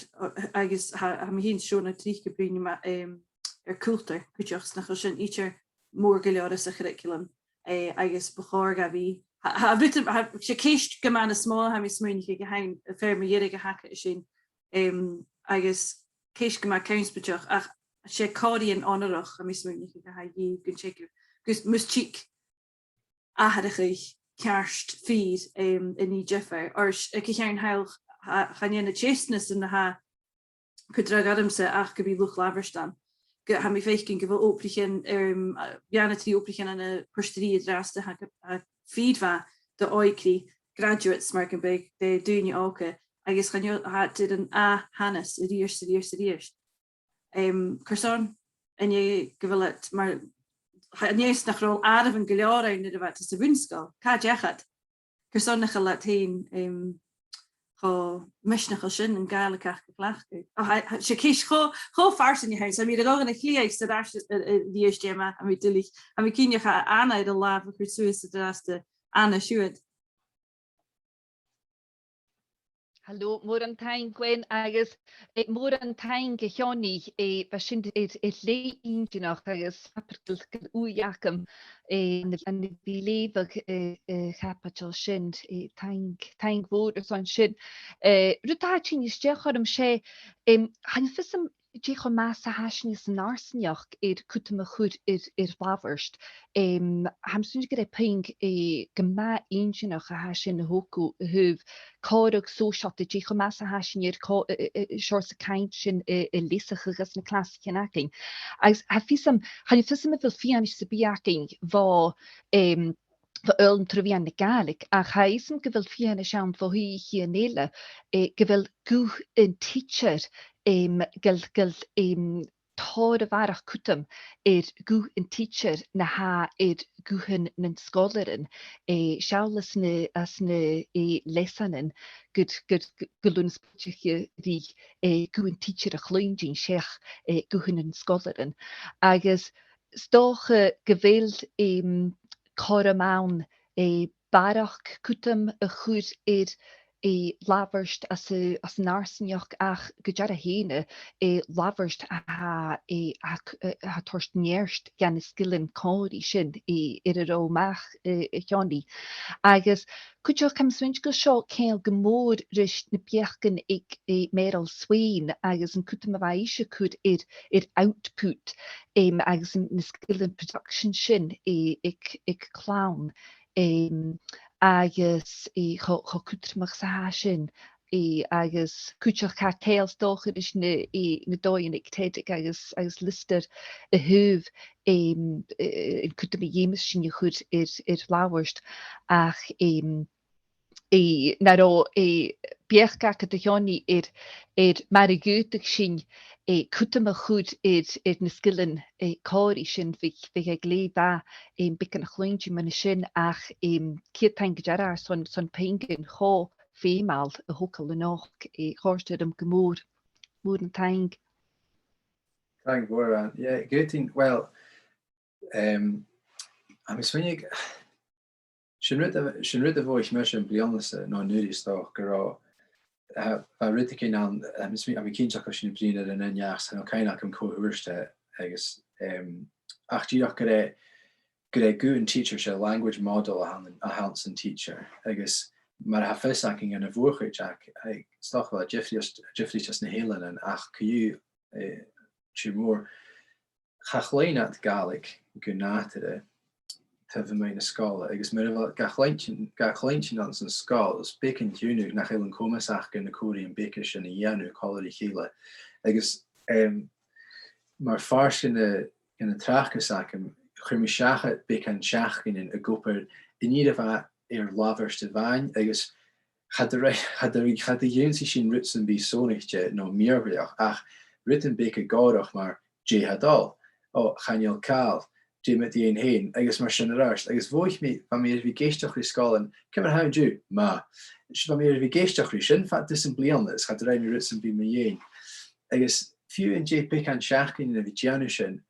agus tha, tha mi fhìn Seòna tric a' bruidhinn ma-, em, air cultar cuideachd, 's nach eil sin idir mòr gu leòr anns a' churraicealam, eh, agus bu chòir dha bhith, tha, tha, rud, tha, 's e ceist gu math nas motha, tha mi a' smaoineachadh, a th' ann, fear mu dheireadh a th' agad sin, em, agus ceist gu math connspaideach, ach 's e còmhraidhean onarach, tha mi a' smaoineachadh, a tha dhìth gun teagamh, gus mus tig atharrachadh ceart fìor, em, a nì diofar. Oir 's, aig a' cheann thall, tha, chan e na teisteanasan a tha co-dhiù ormsa ach gu bhith luchd-labhairt ann. Gu, tha mi a' faicinn gu bheil obraichean, em, a, dhà no trì obraichean ann am Port Rìgh an-dràsta, tha, tha fìor mhath do òigridh, graduates mar gum biodh, de dhaoine òga, agus chan eil, tha iad air an ath-shanas a-rithist, a-rithist, a-rithist. Em, carson, an e gu bheil iad mar, tha, an e 's nach robh àireamhan gu leòr ann nuair a bha iad sa bhun-sgoil? Càit an deach iad? Carson nach eil iad fhèin, em, cho misneachail sin an Gàidhlig aca a chleachdadh? O, tha, tha, 's e ceist cho, cho farsaing a th' ann, so tha mi air a dhol dhan a' chliathaich 's air ais, eh, eh, a-rithist, Emma, tha mi duilich. Tha mi cinnteach, tha Anna air a làmh a chur suas an-dràsta. Anna, siuthad. Halò, mòran taing, Gwen, agus, eh, mòran taing, a Sheonaidh, eh, bha sin air, air leth inntinneach agus abair gu bheil, gu bheil ùidh agam, eh, ann a, ann a bhith a' leughadh, eh, eh, a' chaibideil sin, eh, taing, taing mhòr airson sin. Eh, rud a tha a' tighinn a-steach orm, 's e, em, chan eil fhios agam dè cho math 's a tha sinn san fharsaingeachd air cuideam a chur air, air labhairt. Em, tha mi a' smaoineachadh gur e puing, eh, gu math inntinneach a tha sin a thog thu a thaobh còmhradh sòisealta, dè cho math 's a tha sinn air co-, eh, eh, eh, seòrsa cainnt sin, eh, a leasachadh anns na clasaichean againn. Agus tha fios agam, chan eil fhios agam a bheil fianais sam bith againn bho, em, bho fhoghlam tro mheadhan na Gàidhlig, ach tha fhios agam gu bheil fianais ann bho shuidheachaidhean eile, eh, gu bheil guth an tidseir, em, gu bheil, gu bheil, em, tòrr a bharrachd cuideam air guth an tidseir na tha air guthan nan sgoilearan, eh, seall anns na, anns na, eh, leasanan, gur, gur, gu, gu bheil an spòrs ri, eh, guth an tidseir a chluinntinn seach, eh, guthan nan sgoilearan. Agus 's dòcha gu bheil, em, cothrom ann, eh, barrachd cuideam a chur air, eh, labhairt anns a', anns an fharsaingeachd, ach gu dearbh fhèin, eh, labhairt a tha, eh, a tha c-, eh, a tha toirt neart dha na sgilean còmhraidh sin, eh, air an robh a-mach, eh, a Sheonaidh. Agus cuideachd, tha mi a' smaointinn gu bheil seo ceangal gu mòr ris na beachdan aig, eh, Meryl Swain agus an cuideam a bha ise a' cur air, air output, em, agus an, na sgilean production sin, eh, aig, aig clann. Em, agus, eh, cho, cho cudromach 's a tha sin, eh, agus cuideachd tha ceangal 's dòcha ris na, eh, na dòighean aig Tedrick agus, agus Lister a thaobh, em, eh, an cuideam a dh'fheumas sinn a chur air, air labhairt, ach, em, eh, nan robh, eh, beachd agad, a Sheonaidh, air, air mar a dh'fhaodadh sinn, eh, cuideam a chur air, air na sgilean, eh, còmhraidh sin, bhiodh, bhiodh e glè mhath, eh, beagan a chluinntinn mu dheidhinn sin, ach, em, ceud taing gu dearbh airson, son puingean cho feumail a thogail a-nochd, eh, chòrd e rium gu mòr. Mòran taing. Taing mhòr, Anne. Yeah, good thing. Well, em, tha mi a' smaoineachadh, sin rud a, sin rud a mhothaich mise am bliadhna sa, no an-uiridh 's dòcha, gun robh, eh, bha rudeigin ann, eh, tha mi a' smaoin-, tha mi cinnteach gu bheil sinn a' bruidhinn air an aon neach, 's chan eil cuimhne agam cò thuirt e, agus, em, ach dìreach gur e, gur e guth an tidseir, 's e language model a th' ann, a th' anns an tidsear, agus mar a tha fios againn ann am mòr-chuid, ach, eh, 's dòcha gu bheil e diofraichte, diofraichte anns na h-eileanan, ach co-dhiù, eh, tro mòr, cha chluinn iad Gàidhlig gu nàdarra, taobh a-muigh na sgoile, agus mar a bha, ga chluinntinn, ga chluinntinn anns an sgoil, is beagan iongnadh nach eil an comas aca na còmhraidhean beaga sin a dhèanamh còmhla ri chèile. Agus, em, mar phàirt dhen, dhen an tràchdas agam, chuir mi seachad beagan sheachdainean ag obair an ìre mhath air labhairt a-mhàin, agus cha do rinn, cha do rinn, cha do dh'ionnsaich sinn rud sam bith sònraichte no mìorbhaileach, ach rudan beaga gòrach mar dè tha dol, o, chan eil càil, dè mu do dheidhinn fhèin, agus mar sin air adhart. Agus mhothaich mi, bha mi air a bhith ag èisteachd ri sgoilearan, ciamar a tha thu an-diugh? Math. Is bha mi air a bhith ag èisteachd ri sin fad tuiss am bliadhna, is cha do rinn mi rud sam bith mu dheidhinn. Agus fiù an dèidh beagan sheachdainean a bhith a' dèanamh sin,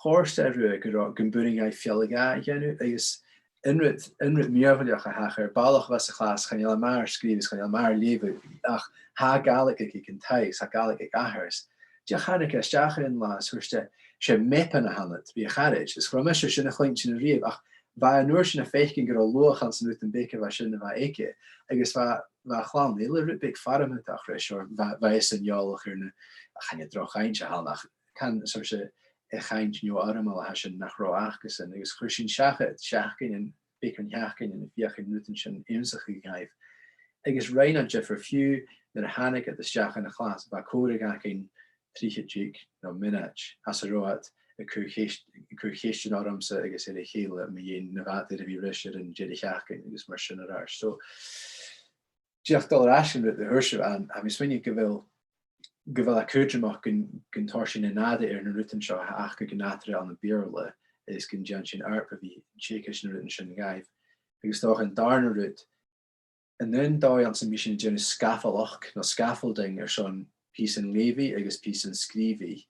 chòrd e riutha gun robh, gum b' urrainn dhaibh fealla-dhà a dhèanamh, agus an rud, an rud mìorbhaileach a thachair, balach a bha sa chlas, chan eil e math air sgrìobhadh, chan eil e math air leughadh, ach tha Gàidhlig aige aig an taigh, tha Gàidhlig aig athair. Dìreach thàinig e a-steach air an là is thuirt e, 's e Mepin a th' annad, bidh a charaid. Is cha robh mise air sin a chluinntinn a-riamh, ach bha e an uair sin a' faicinn gun robh luach anns an rud beag a bha sin a bha aige, agus bha, bha a' chlann eile rud beag farmadach ris, oir bha, bha esan eòlach air na, chan e droch chainnt a th' ann, ach can, seòrsa, a' chainnt neo-fhoirmeil a tha sin nach robh acasan, agus chuir sinn seachad seachdainean, beagan sheachdainean a' feuchainn rudan sin ionnsachadh dhaibh. Agus rinn an diofar fiù nuair a thàinig iad a-steach dhan a' chlas, bha còmhradh againn trithead deug no mionaid, anns an robh iad a' cur cheist-, a' cur cheistean ormsa agus air a chèile mu dheidhinn na bha iad air a bhith ris air an deireadh-sheachdain agus mar sin air adhart. So, dìreach dol air ais an rud a thuirt sibh, Anne, tha mi a' smaoineachadh gu bheil, gu bheil e cudromach gun, gun toir sinn an aire air na rudan seo a th' aca gu nàdarra ann am Beurla, is gun dèan sinn oidhirp a bhith a' teagasg na rudan sin dhaibh. Agus 's dòcha an dàrna rud, an aon dòigh anns am bi sinn a' dèanamh scafalachd no scaffolding airson pìosan leughaidh agus pìosan sgrìobhaidh,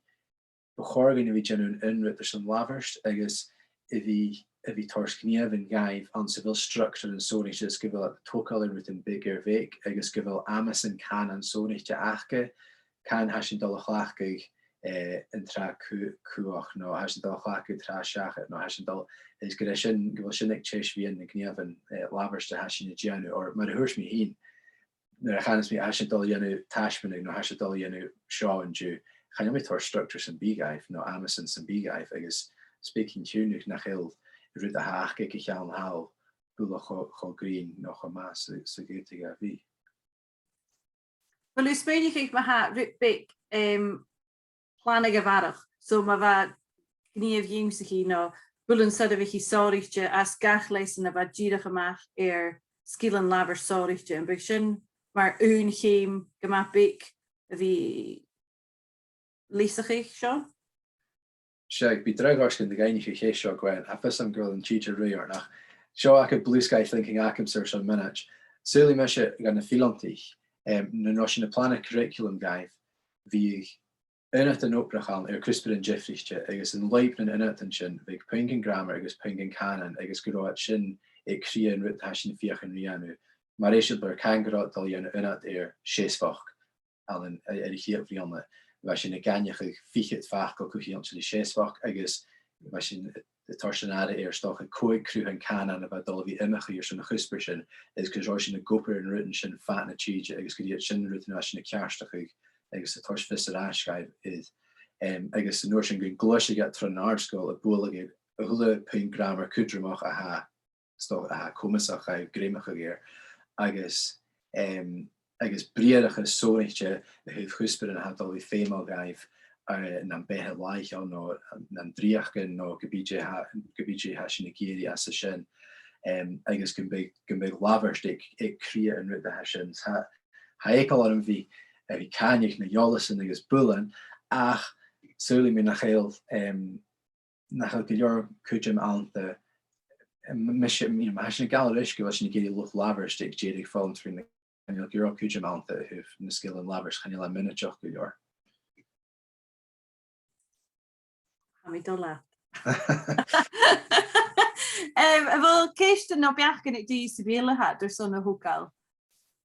bu chòir dhuinn a bhith a' dèanamh an aon rud airson labhairt agus a bhith, a bhith toirt gnìomhan dhaibh anns a bheil structar sònraichte is gu bheil iad a' togail air rudan beag air bheag agus gu bheil amasan cànain sònraichte aca, can tha sinn dol a chleachdadh, eh, an t-sreath cu-, cumhachd, no tha sinn dol a chleachdadh tràth seachad, no tha sinn dol, is gur e sin, gu bheil sin aig teis-meadhan nan gnìomhan, eh, labhairt a tha sinn a' dèanamh, oir mar a thuirt mi fhìn, nuair a chanas mi, tha sinn dol a dhèanamh taisbeanadh, no tha sinn dol a dhèanamh seo an-diugh, chan eil mi toirt structar sam bith dhaibh, no amasan sam bith dhaibh, agus 's beag an t-iongnadh nach eil rud a th' aca aig a' cheann thall buileach cho, cho grinn no cho math 's a, 's a dh'fhaodadh e a bhith. Uill, tha mi a' smaoineachadh ma tha rud beag, em, planadh a bharrachd. So ma bha gnìomh ionnsachadh no builean soirbhich sònraichte anns gach leasan a bha dìreach a-mach air sgilean labhairt sònraichte, am biodh sin mar aon cheum gu math beag a bhith leasachadh seo? Seadh, bidh dragh ort gun do dh'fhaighnich thu a' cheist seo, Gwen, tha fios agam gu bheil an tìde a' ruith ort, ach seo agad blue sky thinking agamsa airson mionaid. Saoilidh mise dha na fileantaich, em, nuair a nì sinn am planadh curriculum dhaibh, bhiodh ionadan obrach ann air cuspairean diofraichte, agus an lùib nan ionadan sin bhiodh puingean gràmair agus puingean cànain, agus gun robh iad sin aig cridhe an rud a tha sinn a' feuchainn ri dhèanamh. Mar eisimpleir, can gun robh iad a' dol a dhèanamh ionad air seasmhachd ann an, air a' chiad bhliadhna, bha sinn ag aithneachadh fichead facal co-cheangailte ri seasmhachd, agus bha sinn a' toirt an aire air 's dòcha còig cruthaichean cànain a bha dol a bhith iomchaidh airson a' chuspair sin, agus gun robh sinn ag obair air na rudan sin fad na tìde, agus gur iad sin na rudan a bha sinn a' ceartachadh agus a' toirt fios air ais dhaibh. Em, agus an uair sin gun gluaiseadh iad tron àrd-sgoil a' bualadh air a h-uile puing gràmair cudromach a tha 's dòcha a tha comasach dhaibh greamachadh air, agus, em, agus briathrachas sònraichte a thaobh chuspairean a tha dol a bhith feumail dhaibh, eh, nam beatha làitheil no nam dreuchdan no ge bith dè tha, ge bith dè tha sinn ag iarraidh às a sin. Em, agus gum biodh, gum biodh labhairt aig, aig cridhe an rud a tha sin. Tha, tha eagal orm a bhith, a bhith a' càineadh na h-eòlasan agus builean, ach saoilidh mi nach eil, em, nach eil gu leòr cuideam annta, em, mise, you know, ma tha sinn a' gabhail ris gu bheil sinn ag iarraidh luchd-labhairt aig deireadh foghlam tron, chan eil gu leòr cuideam annta a thaobh na sgilean labhairt, chan eil e mionaideach gu leòr. Tha mi a' dol leat. Em, a bheil ceistean no beachdan aig duine sam bith eile a tha iad airson a thogail?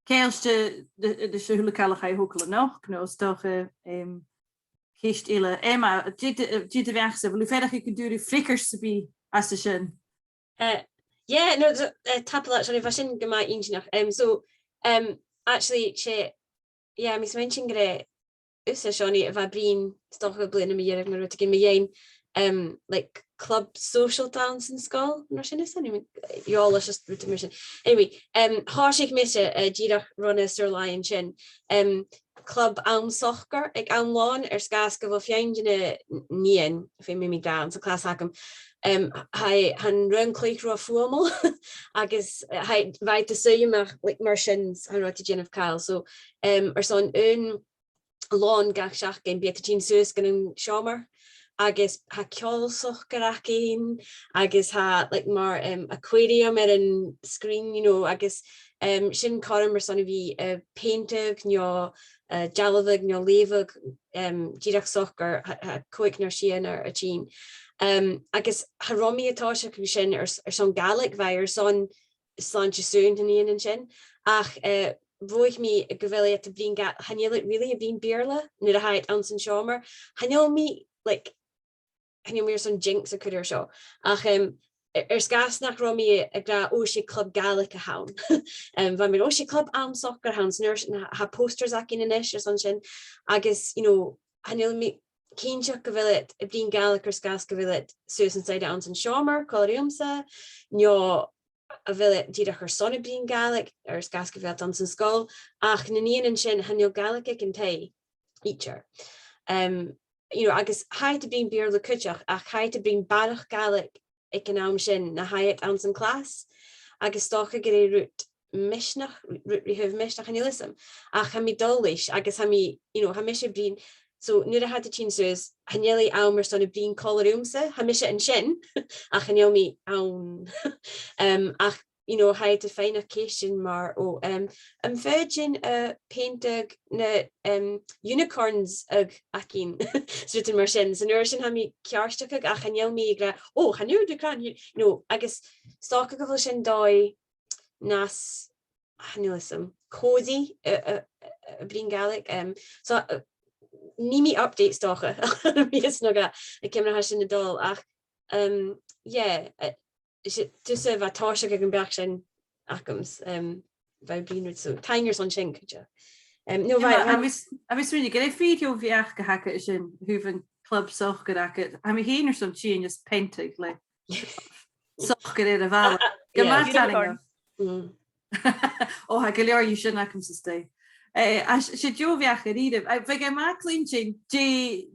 Ceist de, de, de seo a h-uile càil a chaidh a thogail a-nochd, no 's dòcha, em, ceist eile. Emma, dè, dè, dè do bheachd-sa, a bheil thu a' faireachdainn gun d' fhuair thu freagairt sam bith às a sin? Eh, yeah, no, so, eh, tapadh leat, Seonaidh, bha sin gu math inntinneach. Em, so, em, actually, 's e, yeah, tha mi a' smaointinn gur e thusa, Seonaidh, a bha a' bruidhinn, 's dòcha, bliadhna mu dheireadh no rudeigin mu dheidhinn, em, like, club sòisealta anns an sgoil, no sin is, anyway, eòlas is rudan mar sin. Anyway, um, thòisich mise, uh, dìreach ron a' Sùrlaigh an sin, um, club àm socair aig àm lòn, air sgàth 's gu bheil feadhainn de na n-, nigheanan, feumaidh mi ràdh, anns a' chlas agam, um, tha, tha an raon-cluich ro fhuaimeil, agus, uh, tha, bha iad a' suidhe mar, like, mar sin, chan robh iad a' dèanamh càil. So, um, airson aon lòn gach seachdain, bidh iad a' tighinn suas gun an seòmar, agus tha ceòl socair againn, agus tha, like, mar, um, aquarium air an screen, you know, agus, um, sin cothrom airson a bhith, uh, peantadh, no, uh, dealbhadh, no leughadh, um, dìreach socair, tha, tha còig no sia ann a' tighinn. Um, agus cha robh mi a' tòiseachadh sin air, airson Gàidhlig, bha e airson slàinte sùin nan nigheanan sin. Ach, uh, mhothaich mi gu bheil iad a' bruidhinn Ga-, chan eil iad really a' bruidhinn Beurla nuair a tha iad anns an seòmar. Chan eil mi, like, chan eil mi airson jinx a chur air seo. Ach, um, air, air sgàth 's nach robh mi ag ràdh, "O, 's e club Gàidhlig a th' ann." Um, bha mi, "O, 's e club àm socair a th' ann," 's an uair sin tha, tha posters againn a-nis airson sin. Agus, you know, chan eil mi cinnteach gu bheil iad a' bruidhinn Gàidhlig air sgàth 's gu bheil iad suas an sàs anns an seòmar, còmhla riumsa, no a bheil iad dìreach airson a' bruidhinn Gàidhlig air sgàth 's gu bheil iad anns an sgoil, ach nan nigheanan sin, chan eil Gàidhlig aig an taigh idir. Um, you know, agus tha iad a' bruidhinn Beurla cuideachd, ach tha iad a' bruidhinn barrachd Gàidhlig aig an àm sin na tha iad anns a' chlas, agus 's dòcha gur e rud misneach, ru-, ru-, ri thaobh misneachd, chan eil fhios agam. Ach tha mi dol leis, agus tha mi, you know, tha mise a' bruidhinn, so nuair a tha iad a' tighinn suas, chan eil e àm airson a' bruidhinn còmhla riumsa, tha mise an sin, ach chan eil mi ann. Um, ach, you know, tha iad a' faighneachd ceistean mar, "O, um, am faod sinn, uh, peantadh na, um, unicorns a th' againn?" 'S rudan mar sin. So an uair sin tha mi ceartachadh, ach chan eil mi ag ràdh, "O, chan eil thu crann," you know, agus 's dòcha gu bheil sin dòigh nas, chan eil fhios agam, cosy, a, a, a, a' bruidhinn Gàidhlig. Um, so, uh, nì mi update 's dòcha, a' mhìos no dhà, ciamar a tha sin a' dol, ach, um, yeah, uh, 's e, just a bha tòiseachadh aig am beachd sin agamsa, um, bha e a' bruidhinn riut, so taing airson sin cuideachd. Um, no, yeah, bha, ma-, bha, tha mi s-, tha mi a' smaoineachadh gur e fìor dheagh bheachd a th' agad sin, a thaobh an club socair agad. Tha mi fhìn airson tighinn is peantadh le socair air a' bhalla. Gu math taingeil. Mm. O, tha gu leòr dhiubh sin agamsa a-staigh. Eh, a, 's e, 's e deagh bheachd a-rithist. Eh, bhiodh e math cluinntinn dè,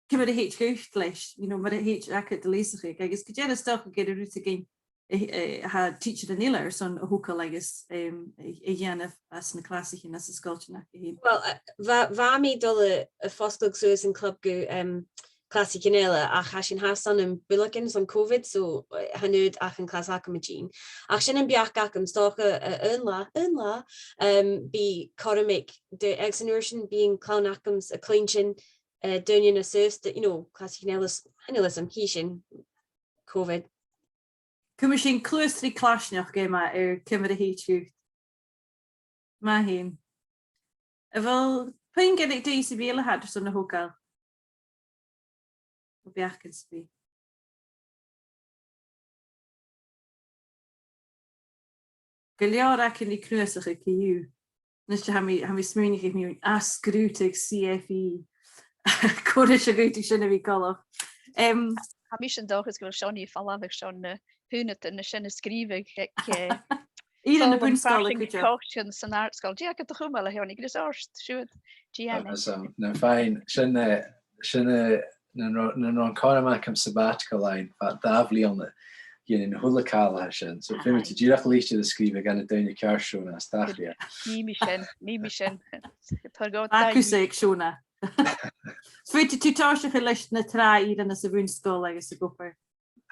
ciamar a thèid dhut leis, you know, mar a thèid agad a' leasachadh, agus gu dearbh 's dòcha gur e rud a th' againn, eh, eh, tha tidsearan eile airson a thogail agus, em, a, a dhèanamh anns na clasaichean, anns na sgoiltean aca fhèin. Well, eh, bha, bha mi dol a, a' fosgladh suas an club gu, em, clasaichean eile, ach tha sinn fhathast ann am builgeanan son Covid, so, eh, chan eil ach an clas agam a' tighinn. Ach sin am beachd agam, 's dòcha, eh, aon latha, aon latha, em, bidh cothrom aig, de, agus an uair sin bidh an clann agamsa a' cluinntinn, eh, daoine nas aosta, you know, clasaichean eile, s-, chan eil fhios agam, chì sinn, Covid. Cumaidh sinn cluas ri claisneachd, Emma, air ciamar a thèid dhut. Math fhèin. A bheil puing aig duine sam bith eile a tha airson a thogail? Gu beachd sam bith. Gu leòr againn ri cnuasachadh co-dhiù. A-nis, tha mi, tha mi a' smaoineachadh, mi a' sgrùdadh C F E. Cò ris a dh'fhaodadh sin a bhith coltach? Em, tha mise an dòchas gu bheil Seonaidh a' falbh airson na h-aonadan sin a sgrìobhadh aig, eh, Ìre na bun-sgoile cuideachd. Coiseachd san àrd-sgoil. Dè agad a chumail, a Sheonaidh, greas ort, siud. Dè tha ann? Agus, um, na fhèin, sin, eh, sin, eh, nan robh, nan robh cothrom agam sabbatical ann, fa-, dà bhliadhna, dhèanainn a h-uile càil a tha sin. So, feumaidh tu dìreach leisgeul a sgrìobhadh dha na daoine ceart, Seonag, as dà bhliadhna. Nì mi sin, nì mi sin. Ach cusa aig Seonag. Faodaidh tu tòiseachadh leis na tràth-ìrean sa bhun-sgoil agus ag obair.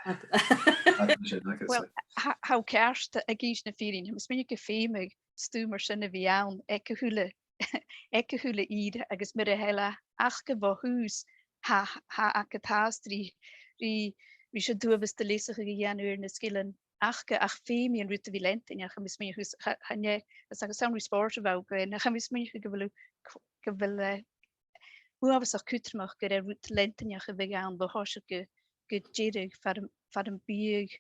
Well, tha, tha thu ceart ag innse na fìrinn. Tha mi a' smaoineachadh gum feum stuth mar sin a bhith ann aig a h-uile, aig a h-uile ìre, agus mura h-eil e aca bho thùs, tha, tha agad fhathast ri, ri, ri seo d' uabhas de leasachadh a dhèanamh air na sgilean aca, ach feumaidh an rud a bhith leantainneach. Tha mi a' smaoineachadh, cha, chan e, is agus ann ri spòrs a bha thu ag ràdh, tha mi a' smaoineachadh gu bheil thu, gu bheil, eh, uabhasach cudromach gur e rud leantainneach a bhiodh ann bho thoiseach gu, gu deireadh, far am, far am biodh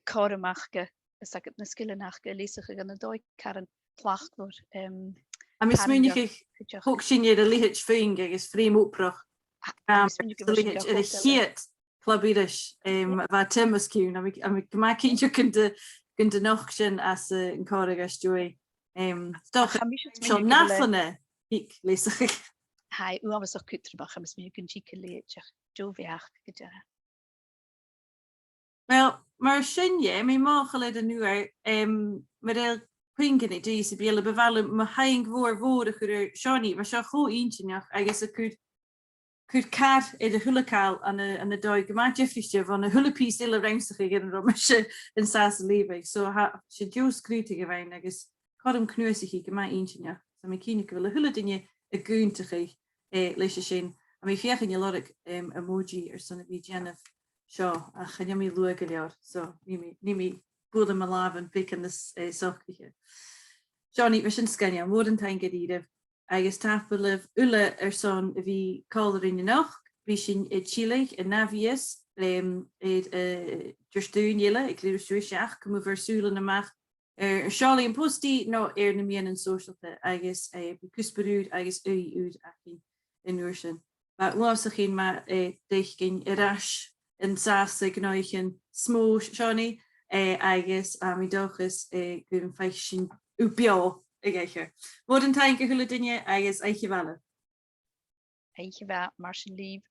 cothrom aca, is agad na sgilean aca a leasachadh ann an dòigh caran tlachdmhor, em, tha mi a' smaoineachadh cuideachd. Thog sinn air a leithid puing agus frame-obrach, a, tha mi a' smaoineachadh gu bheil sinn a' dol a leithid air a' chiad club iris, em, a bha Tim os cionn, a bha, a bha gu math cinnteach gun do, gun do nochd sin às, eh, an còmhradh às dèidh. Em, 's dòcha, ach tha mise seo smaoineachadh gu bheil e, Nathlana, thig leasachadh. Tha e uabhasach cudromach, tha mise smaoineachadh gun tig e leatha, deagh bheachd gu dearbh. Uill, mar sin dheth, mi mothachail air an uair, em, mura h-eil puingean aig duine sam bith eile, bu mhath leam mo thaing mhòr mhòr a chur air Seonaidh, bha seo cho inntinneach agus a' cur, cur car air a h-uile càil ann an, ann an dòigh gu math diofraichte bhon a h-uile pìos eile rannsachadh air an robh mise an sàs a' leughadh. So tha, 's e deagh sgrùdadh a bh' ann agus cothrom cnuasachaidh gu math inntinneach. Tha mi cinnteach gu bheil a h-uile duine ag aontachadh, eh, leis a sin. Tha mi a' feuchainn a lorg, em, emoji airson a bhith a' dèanamh seo, ach chan eil mi luath gu leòr, so nì mi, nì mi bualadh mo làmhan beagan nas, eh, socraiche. Seonaidh, bha sin sgoinneil, mòran taing dha-rìribh, agus tapadh leibh uile airson a bhith còmhla rinn a-nochd. Bidh sinn a' tilleadh a-mach às, em, air, eh, Diardaoin eile aig leth-uair suas seachd, cumaibh ur sùilean a-mach air an seòladh am post-d no air na meadhanan sòisealta agus, eh, bidh cuspair ùr agus ùidh ùr againn an uair sin. Bha e uabhasach fhèin math, eh, d' fhaicinn air ais an sàs aig an oidhche as motha, Seonaidh, eh, agus, eh, tha mi an dòchas, eh, gum faic sinn thu beò a dh'aithghearr. Mòran taing a h-uile duine agus oidhche mhath leibh. Oidhche mhath, mar sin leibh.